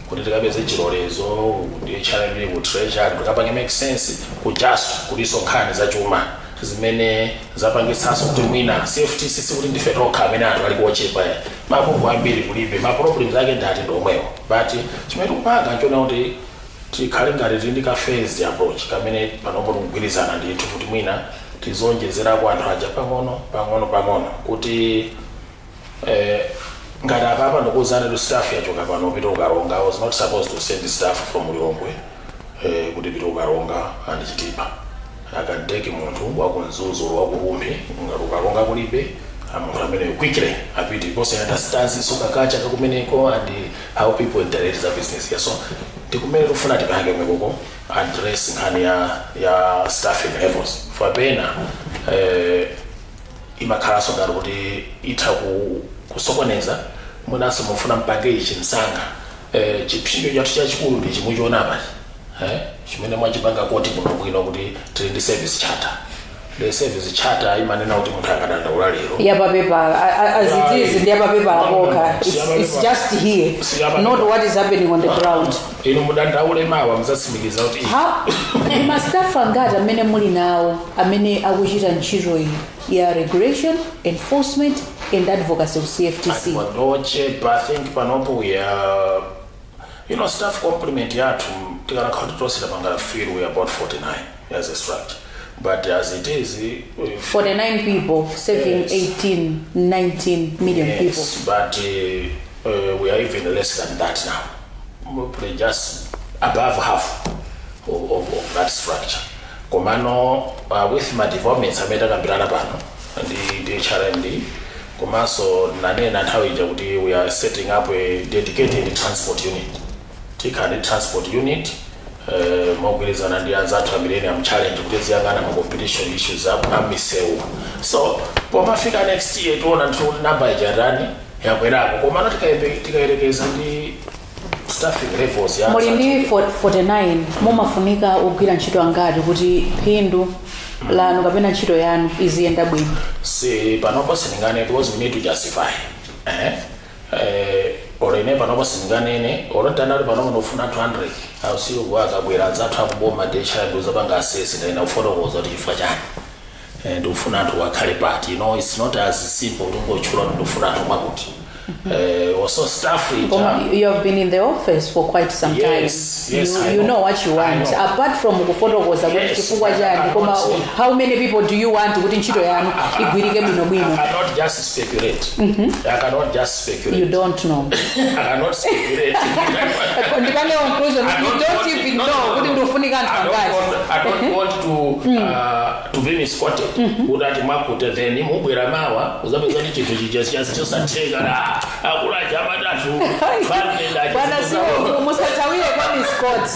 Kuti tikapeze chilolezo ndi HRD ku Treasury, tikapange make sense kujaso kuliso nkhani za chuma zimene zapangitsanso kuti mwina CFTC, sikuti ndife tokha amene anthu ali kuochepa, mabungwe ambiri kulibe, ma problems ake ndati ndomwewo. But chimene tikupanga nchona kuti tikhale ngati tili ndi ka phased approach kamene panopo tikugwirizana ndithu kuti mwina tizonjezerako anthu aja pang'ono pang'ono pang'ono, kuti ngati apapa ndikuwuzani kuti staff yachoka pano pita kuKaronga. I was not supposed to send staff from Lilongwe kuti pita kuKaronga and Chitipa. I can take munthu wakuMzuzu, wakuRumphi, ngati kuKaronga kulibe a munthu amene quickly apite because he understands so kakacha kakumeneko and how people interact za business yeah. So ndikumene tikufuna tipange kumekoko address nkhani ya staffing levels, for pena imakhalanso ngati kuti itha kusokoneza. Mwinanso mufuna mpange ichi msanga. Chipsinjo chathu chachikulu ndi chimwe chionapachi, chimene mwachipanga koti bwinobwino kuti tili ndi service charter. The service charter imanena kuti munthu akadandaula lero Yapapepala as it is, ndi yapapepala kokha. It's just here, not what is happening on the ground. Inu mudandaule mawa, muzatsimikiza kuti Ha, ndi ma staff angati amene muli nawo amene akuchita ntchito iyi ya regulation, enforcement and advocacy ku CFTC? Ndochepa. I think panopo we are, staff complement yathu, tikanakhala kuti tonse tapanga fill, we are about 49 as a structure, but as it is 49 people serving Yes. 18 19 million people. Yes, but we are even less than that now. Probably just above half of that structure. Komano with my developments amene takambirana pano ndi HRMD, komanso nanena nthawi ija kuti we are setting up a dedicated transport unit. Tikhala ndi transport unit mogwirizana ndi anzathu a Millennium Challenge kuti ziyang'ana ma competition issues amisewu. So pomafika next year tiona ndithu kuti namba ijatani yakwerako, komano tikayerekeza ndi staffing levels ya Muli ndi 49, mumafunika ogwira ntchito angati kuti phindu lanu kapena ntchito yanu iziyenda bwino? Si panopo sindingane because we need to justify. Olo ine panopo sindinganene, olo ntanali panopo ndofuna 200 ausiku, akabwera anzathu akuboma desha ndizapanga assess, ndaina kufotokoza kuti chifukwa chani ndikufuna anthu akhale pati. It's not as simple kuti ungotchula kuti ndikufuna anthu mwakuti also staff ita. Koma you have been in the office for quite some time. Yes, you, I you know. know what you I want. know. Apart from kufotokoza kuti chifukwa chani, koma how many people do you want kuti ntchito yanu igwirike bwinobwino? I cannot just speculate. I cannot just speculate. You don't know. I cannot speculate. Ndipange conclusion, I you don't don't even no, know no, kuti no. ndikufunika anthu I don't angati. I don't want to be misquoted kuti ati mwakuti, then mubwera mawa uzapeza kuti chinthu chija chosatheka na akulaja amatatu. Bwana, siwo musathawire kwa misquote.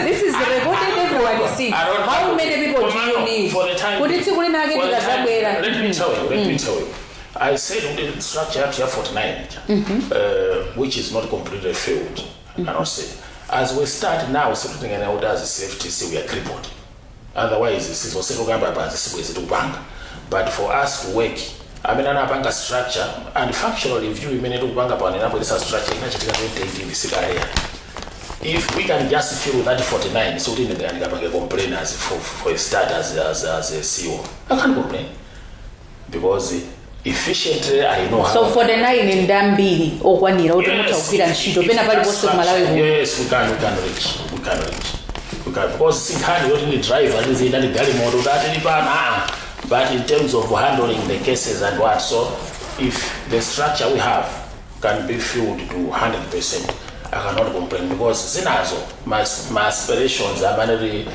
This is recorded, everyone is seeing. How many people do you need For the time kuti tsiku linake for the time tikazabwera? Let me tell you, let me tell you. I said the structure yathu ya 49, which is not completely filled, I cannot say. As we start now, sikutingana kuti as CFTC we are crippled. Otherwise, sizosekukamba pansi sibwezi tikupanga. But for us to work, amene anapanga structure and functional review imene tikupanga pano inabweresa structure inachitika 2018, sikaleya. If we can just fill that 49, so kuti ndikapange complain as for a start as a CEO, I can't complain because efficiently I know how. So 49 ndi ambiri okwanira kuti mutha kugwira ntchito pena paliponse kumalawi kuno? Yes, we can reach, we can reach, we can, because sinkhani yoti ndi driver ndiziyenda ndi galimoto kuti atili pano, ah, but in terms of handling the cases and what, so if the structure we have can be filled to 100%, I cannot complain, because zinazo my aspirations amaneri,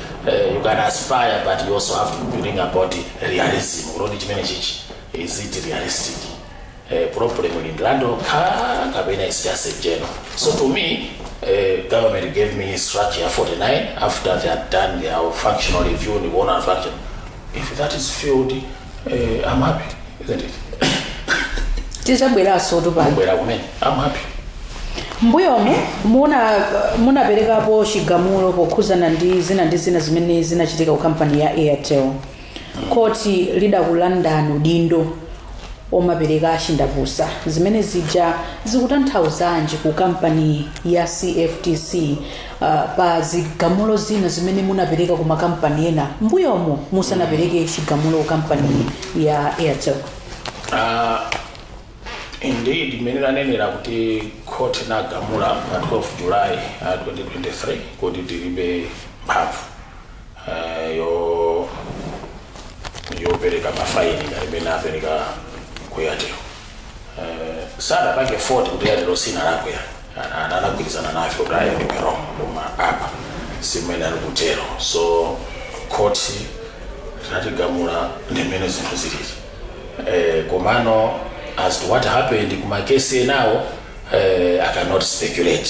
you can aspire, but you also have to bring about realism kuti chimene chichi, is it realistic? Problem in landokha kapena is just a general. So to me, government gave me structure 49 after they had done their functional review and one function. If that is filled, I'm happy, isn't it? Tizabweranso tupano. Bwera kumene, I'm happy. Mbuyomu munaperekapo chigamulo pokhuzana ndi zina ndi zina zimene zinachitika ku kampani ya Airtel. Khoti lidakulandani udindo omapereka chindapusa. Zimene zija zikutanthauzanji ku kampani ya CFTC pa zigamulo zina zimene munapereka ku makampani ena mbuyomu musanapereke chigamulo ku kampani ya Airtel? Indeed, imene lanenera kuti court inagamula pa 12 July 2023 kuti tilibe mphamvu yopereka mafaini ngati imene apereka ku Airtel. Sadapange 40 kuti Airtel sinalakwe, anagwirizana nafe kuti ayi, ndiwe wrong, koma apa simene ali kutero. So court linatigamula ndimene zinthu zilili. Komano as to what happened kumakesi enawo, I cannot speculate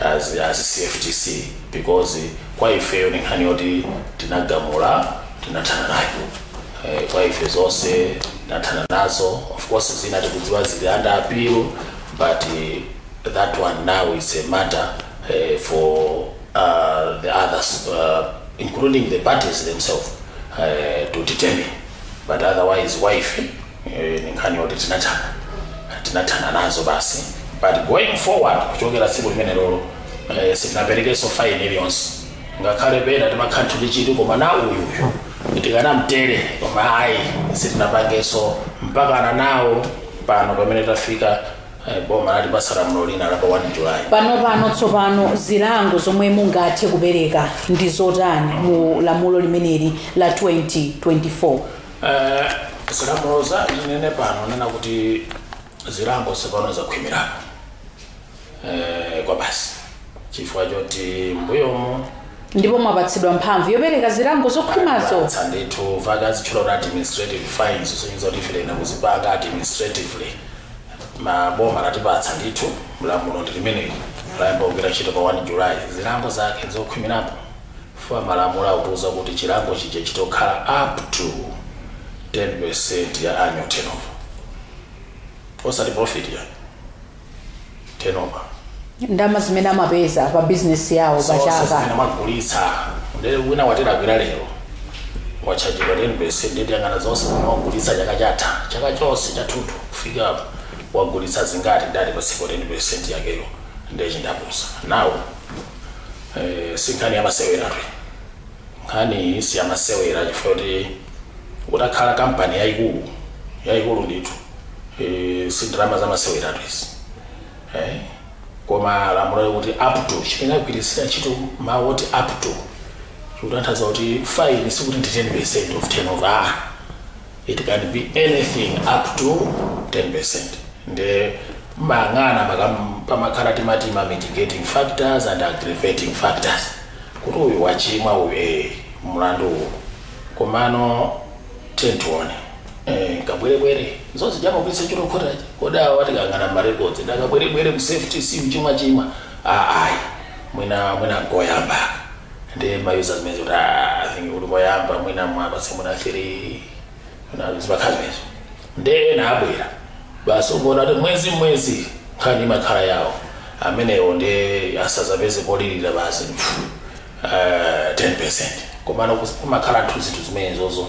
as CFTC, because kwa ifeyo ni nkhani yoti tinagamula, tinathana nayo. Kwa ife zonse tinathana nazo. Of course zina tikudziwa zili under appeal, but that one now is a matter for the others, including the parties themselves, to determine. But otherwise, wife ni nkhani yoti tinathana nazo basi. But going forward, kuchokera tsiku limene lolo, sitinaperekenso fine iliyonse, ngakhale pena timakhala tichiti koma na uyuyu tikanamtere, koma ayi, sitinapangenso mpakana nawo pano pamene tafika. Boma lalipasa lamulo lina la pa 1 July. Pano tsopano zilango zomwe mungathe kupereka ndi zotani mu lamulo limeneli la 2024? Zilamulo za linene pano nena kuti zilango tsopano zakhwimirapo kwa basi, chifukwa choti mbuyomu Ndipo mwapatsidwa mphamvu yopereka zilango zokhwimazo? Patsa ndithu, vakazitchula kuti administrative fines, zonyeza kuti ife lena kuzipanga administratively. Maboma latipatsa ndithu, lamulo ndi limeneli layamba kugwira ntchito pa 1 July. Zilango zake zokhwimirapo fuwa malamulo akutiuza kuti chilango chija chitokhala up to 10% ya annual turnover, osati profit ya turnover. Ndalama zimene amapeza pa bizinesi yawo pa Zonse chaka. zimene amagulitsa. Ndi wina waterakwira lero wachajidwa 10%, ndiyang'ana zonse zimene wagulitsa chaka chatha, chaka chonse chathunthu kufika apo. Wagulitsa zingati? Ndati pasipo 10% yakeyo ndiye chindapusa. Now, si nkhani yamaseweratu, nkhani si yamasewera, chifukwa kuti utakhala kampani yayikulu yayikulu ndithu, si ndalama zamaseweratu izi. Koma lamulo kuti up to, chimene agwirisira ntchito mawu oti "up to" chikutanthauza kuti fine sikuti ndi 10% of turnover. Ah, it can be anything up to 10%. Nde mang'ana pamakhala timati ma mitigating factors and aggravating factors, kuti uyu wachimwa uyu, mlandu uwu. Komano tione, kabwerebwere zonse jamagwiritsa ntchito khotaji. Kodi awa tikang'ana ma records, ndakabwerebwere ku CFTC uchimwa chimwa? Ah, ayi, mwina nkoyamba. Ndi mayuza zimene kuti, ah, I think kuti koyamba mwina mwapatse mwina 3, mwina zimakhala zimenezo. Ndi ena abwera basi, ungona kuti mwezi mwezi nkhani imakhala yawo amenewo, ndi asazapeze polirira basi, 10%. Komano kumakhala anthu zinthu zimenezozo.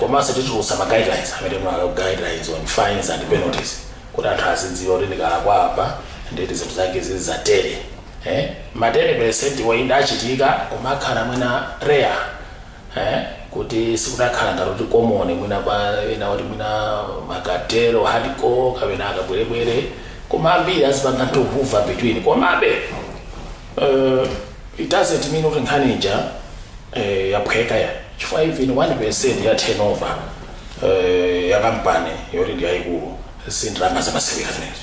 Komanso titulutsa ma guidelines amene mwa guidelines on fines and penalties, kuti anthu azidziwa kuti ndikalakwa apa, nditi zinthu zake zizi zatere. Ma 10% wainda achitika, kumakhala mwina rare, kuti sikudakhala ngati kuti common mwina kwa ena, kuti mwina makatero hardcore kapena akabwerebwere, koma ambiri azipanga to hover between. Komabe it doesn't mean kuti nkhani ija yaphweka ya, chifukwa even 1% ya turnover ya kampani yoti ndi yayikulu si ndalama zamasewera zimenezo.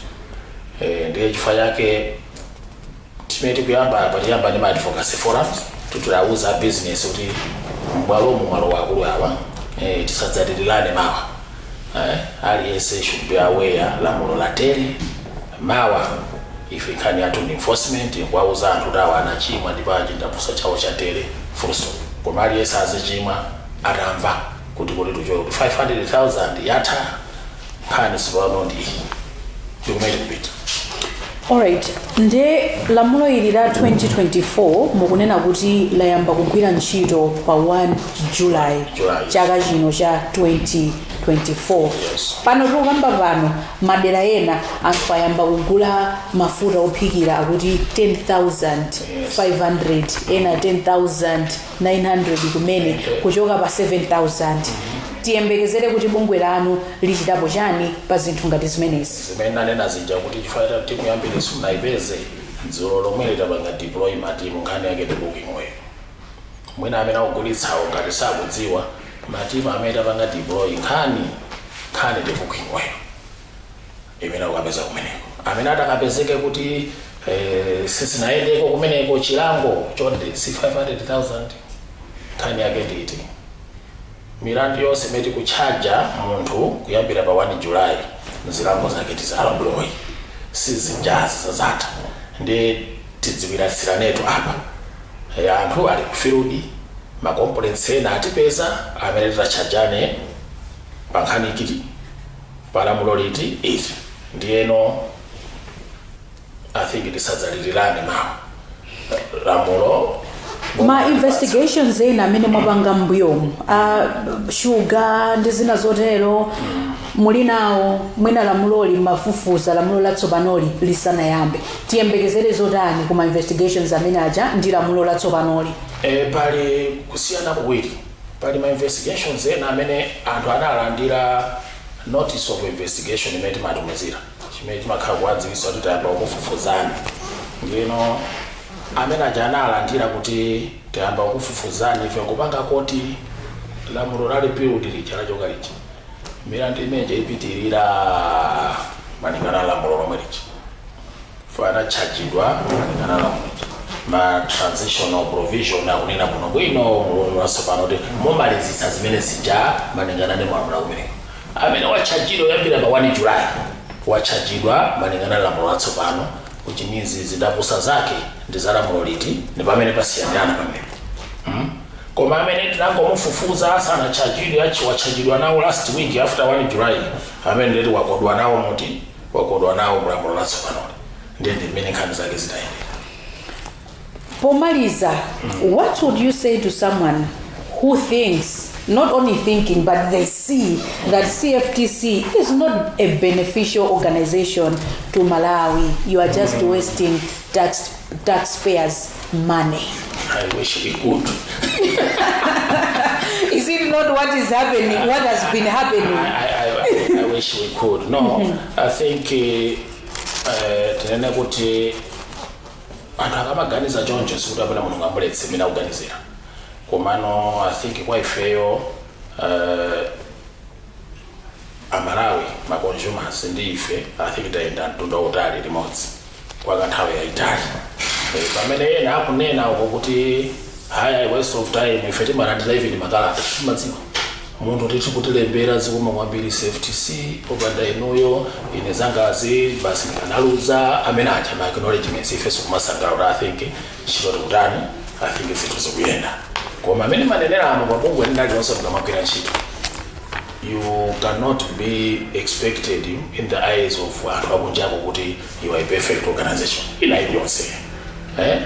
Ndiye chifukwa chake timene tikuyamba apa, tiyamba ndi ma advocacy forums, titulauza business kuti m'bwalomo mwalo wakulu awa, tisadzatirirane mawa. Aliyense should be aware lamulo latere. Mawa ife nkhani yathu ndi enforcement, nkuwauza anthu kuti awa anachimwa ndipo achindapusa chawo chatere, full stop. Koma aliyense azichimwa atamva kuti tuchoke kuti 500,000 yatha, nkhani sipano ndi iyi, ndikumene tikupita. Alright, nde lamulo ili la 2024 mukunena kuti layamba kugwira ntchito pa 1 July, July. chaka chino cha 2024. Yes. Pano tikukamba pano, madera ena anthu ayamba kugula mafuta ophikira akuti 10,500, ena 10,900 kumene, kuchoka pa 7000. Tiyembekezere kuti bungwe lanu lichitapo chani pa zinthu ngati zimenezi? Zimene nanena zija kuti chifukwa timu yambiri simunayipeze dzulo lomwe litapanga deploy matimu, nkhani yake ndi cooking oil. Mwina amene akugulitsawo ngati sakudziwa matimu amene tapanga deploy, nkhani ndi cooking oil imene akukapeza kumeneko. Amene atakapezeke kuti sizinayendeko kumeneko, chilango chonde si 500,000. Nkhani yake nditi milandu yonse imene tikuchaja munthu kuyambira pa 1 July, zilango zake tizalamuloyi sizijazi zazatha. Ndi tidziwiratsiranetu apa. Anthu ali ku field, ma complaints ena atipeza amene titachajane pa nkhani ikiti, palamulo liti iti. Ndiyeno I think tisadzalirirane mawa lamulo. Ma investigations ena amene mwapanga m'mbuyomu a shuga ndi zina zotero muli nawo, mwina lamuloli mafufuza lamulo latsopanoli lisanayambe, tiyembekezere zotani kuma investigations amene aja ndi lamulo latsopanoli? Pali kusiyana kuwiri. Pali ma investigations ena amene anthu analandira notice of investigation imene timatumizira, chimene chimakhala kuwadziwitsa kuti tayamba kukufufuzani. Ndino amene aja analandira kuti tayamba kukufufuzani, ife nkupanga koti lamulo la repealed lija lachoka lija, milandu imeneja ipitirira malingana na lamulo lomwe lija. Anatchajidwa malingana na lamulo lija. Ma transitional provision akunena bwino bwino latsopano kuti mumalizitsa zimene zija malingana ndi malamulo kumeneko. Amene watchajidwa kuyambira pa 1 July watchajidwa malingana na lamulo latsopano, which means zindapusa zake ndi za lamulo liti, ndi pamene pasiyanirana pamene. Koma amene tinangomufufuza sanatchajidwe, achi watchajidwa nawo last week after 1 July, amene ndeti wakodwa nawo muti, wakodwa nawo mulamulo latsopanoli. Ndiye ndi mmene nkhani zake zitayendera. Pomaliza, what would you say to someone who who thinks, not only thinking, but they see that CFTC is not a beneficial organization to Malawi. You are just wasting taxpayers' money. I wish we could. Is it not what is happening, what has been happening? I wish we could. No, I think tinene kuti anthu akamaganiza choncho, sikuti apena munthu ngamuletse mene akuganizira, komano I think kwa ifeyo Amalawi, ma consumers ndi ife, I think tayenda mtunda utali limodzi kwa kanthawi yayitali. Pamene ena akunena uko kuti haya, waste of time, ife timalandira even makalata, timadziwa munthu tithu kutilembera, "Zikoma kwambiri CFTC, popanda inuyo ine zangazi basi ndikanaluza." Amene aja ma acknowledgements, ifenso kumasangalala. I think ntchito tikutani, I think zinthu zikuyenda. Koma amene maneneramo, pabungwe lina lilonse mukamagwira ntchito, you cannot be expected in the eyes of anthu akunjako kuti you are a perfect organization ina iliyonse.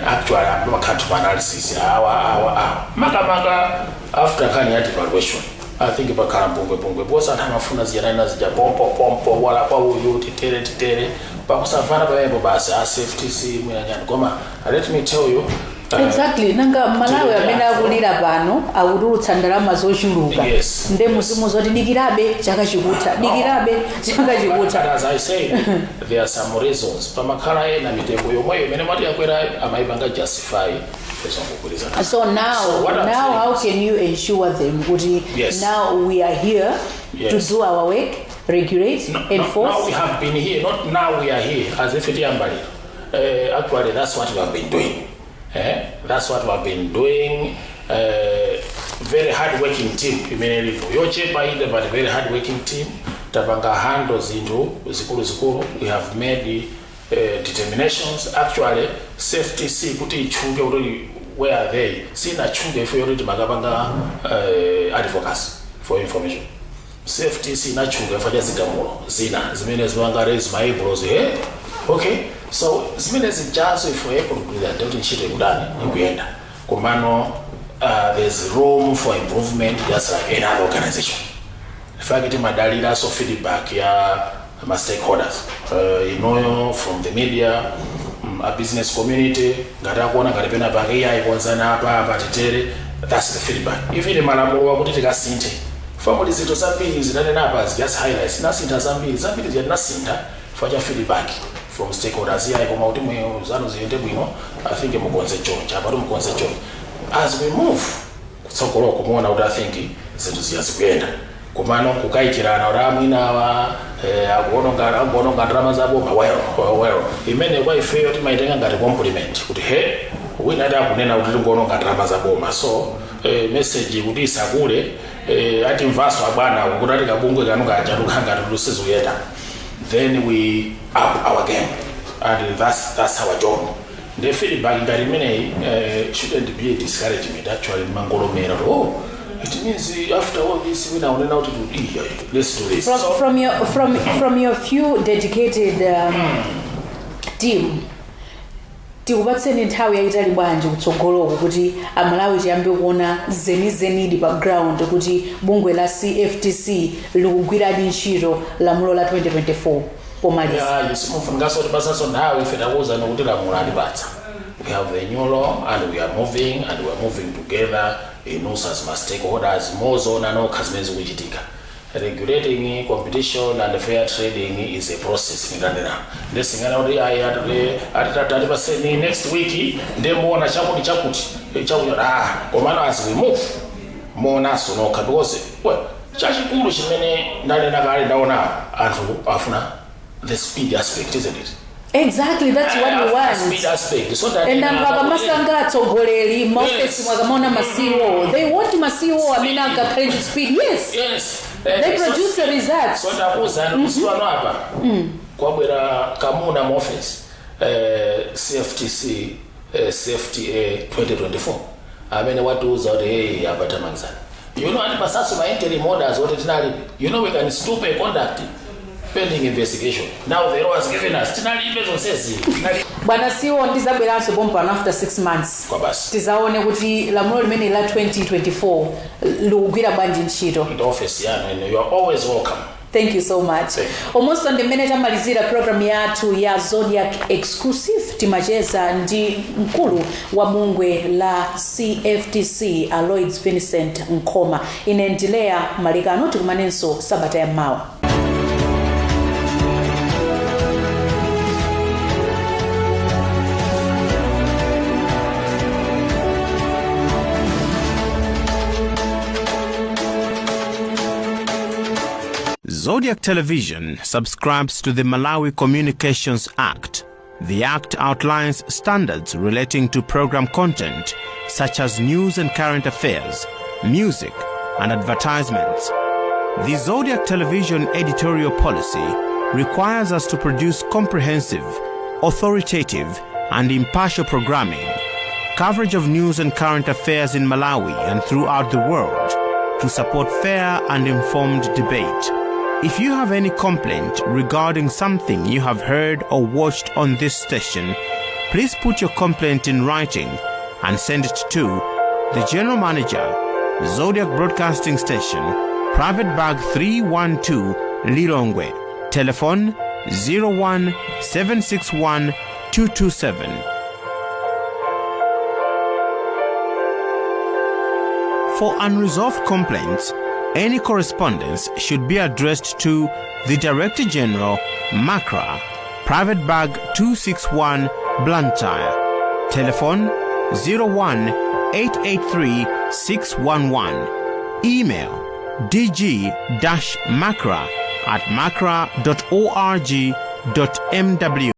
Actually amakhala ma analysis awa awa awa, makamaka after nkhani ya devaluation. I think pakhala mpungwepungwe because anthu amafuna ziyanani zija pompo pompo, wala kwa uyu titere titere, pakusamvana pamenepo basi a CFTC mwinanyani. Koma let me tell you, Exactly, nanga Malawi amene akulira pano akutulutsa ndalama zochuluka, nde muzimu zoti dikirabe chaka chikutha, dikirabe chaka chikutha. But as I said, there are some reasons. Pamakhala ena mitengo yomweyo imene mwati yakwerayo amayipanga justify fezongogwirizana. So now, So what I'm now saying how is- can you ensure them kuti now we are here to do our work, regulate, No, enforce? No, now we have been here, not now we are here, as if tiyamba lero. Actually, that's what we have been doing. Eh? That's what we have been doing. Very hard working team imene ilipo, yochepa inde, but very hard working team. Tapanga handle zinthu zikulu zikulu. We have made determinations. Actually, CFTC kuti itchuke kuti where are they, sinatchuke ife yoti timakapanga advocacy for information. CFTC inatchuka chifukwa cha zigamulo zina zimene zimanga raise my eyebrows. Okay, so zimene zijazo, if we're able to do that, ndikuti ntchito ikudani, ikuyenda. Komano there's room for improvement, just like any other organization. In fact, timadaliraso feedback ya ma stakeholders, inoyo from the media, a business community, ngati akuona ngati pena pake iyayi, konzana apa apa, titere. That's the feedback. Even malamulo akuti tikasinthe, family zinthu zambiri zinanena apa, just highlights, tinasintha zambiri zambiri zija, tinasintha chifukwa cha feedback from stakeholders. Iyayi, koma kuti mwe zanu ziyende bwino, I think mukonze chonchi apati, mukonze chonchi. As we move kutsogoloko, muona kuti I think zinthu ziya zikuyenda. Komano kukayikirana kuti amwinawa akuononga ndalama zaboma, well, imene kwa ifeyo timaitenga ngati compliment kuti he, wina ati akunena kuti tingoononga ndalama zaboma. So message kuti isakule, atimvaso abwana kuti ati kabungwe kanu kaja tukangati tusizikuyenda, then we up our game and that's our job. The feedback ngati imeneyi shouldn't be a discouragement. Actually, mangolomera kuti oh, it means after all this wina unena kuti iya, let's do this. From, So, from your few dedicated team, tikupatseni nthawi yayitali bwanji kutsogoloko kuti Amalawi tiyambe kuona zenizenidi pa ground kuti bungwe la CFTC likugwiradi ntchito lamulo la 2024 pomaliza? Yeah, simufunikaso tipasaso nthawi. Ife takuwuzani kuti lamulo alipatsa. We have the new law and we are moving, and we are moving together inusa as ma stakeholders. Mozoona nokha zimene zikuchitika. Regulating competition and fair trading is a process. Ndinanena ndisingana kuti ayi, atipaseni next week ndimuona chakuti chakuti chakuti. Ah, komano as we move, muonaso nokha, because well, chachikulu chimene ndanena kale, ndaona anthu afuna the speed aspect, isn't it? Exactly, that's what we want. Speed aspect, so that And anthu akamasanga atsogoleri maofesi, mwakamaona ma CEO, they want ma CEO amene angakhale ndi speed, yes. They produce the results. So ndakuwuzani, kusiwano apa kwabwera kamuna mu office, CFTC, CFTA 2024, amene watiuza kuti hey, apa tamangizana, ati pasaso ma interim orders oti tinalibe. We can stop a conduct. Pending investigation. Now the law has given us, tinalibe zonsezi. Bwana siwo, ndizabweranso pompano after 6 months. Kwa basi. Tizaone kuti lamulo limene la 2024 likugwira bwanji ntchito. Ndi office yanu ino, you are always welcome. Thank you so much. Thank. Umunso ndi mmene tamalizira program yathu ya Zodiak Exclusive. Timacheza ndi mkulu wa bungwe la CFTC, Aloyds Vincent Nkhoma. Ine ndileya Malekano, tikumanenso sabata ya mmawa. Zodiak Television subscribes to the Malawi Communications Act. The Act outlines standards relating to program content such as news and current affairs, music, and advertisements. The Zodiak Television editorial policy requires us to produce comprehensive, authoritative, and impartial programming, coverage of news and current affairs in Malawi and throughout the world to support fair and informed debate. If you have any complaint regarding something you have heard or watched on this station, please put your complaint in writing and send it to the General Manager, Zodiak Broadcasting Station, Private Bag 312, Lilongwe. Telephone 01 761 227. For unresolved complaints, any correspondence should be addressed to the Director General, MACRA, Private Bag 261, Blantyre. Telephone 01 883 611. Email dg-macra@macra.org.mw.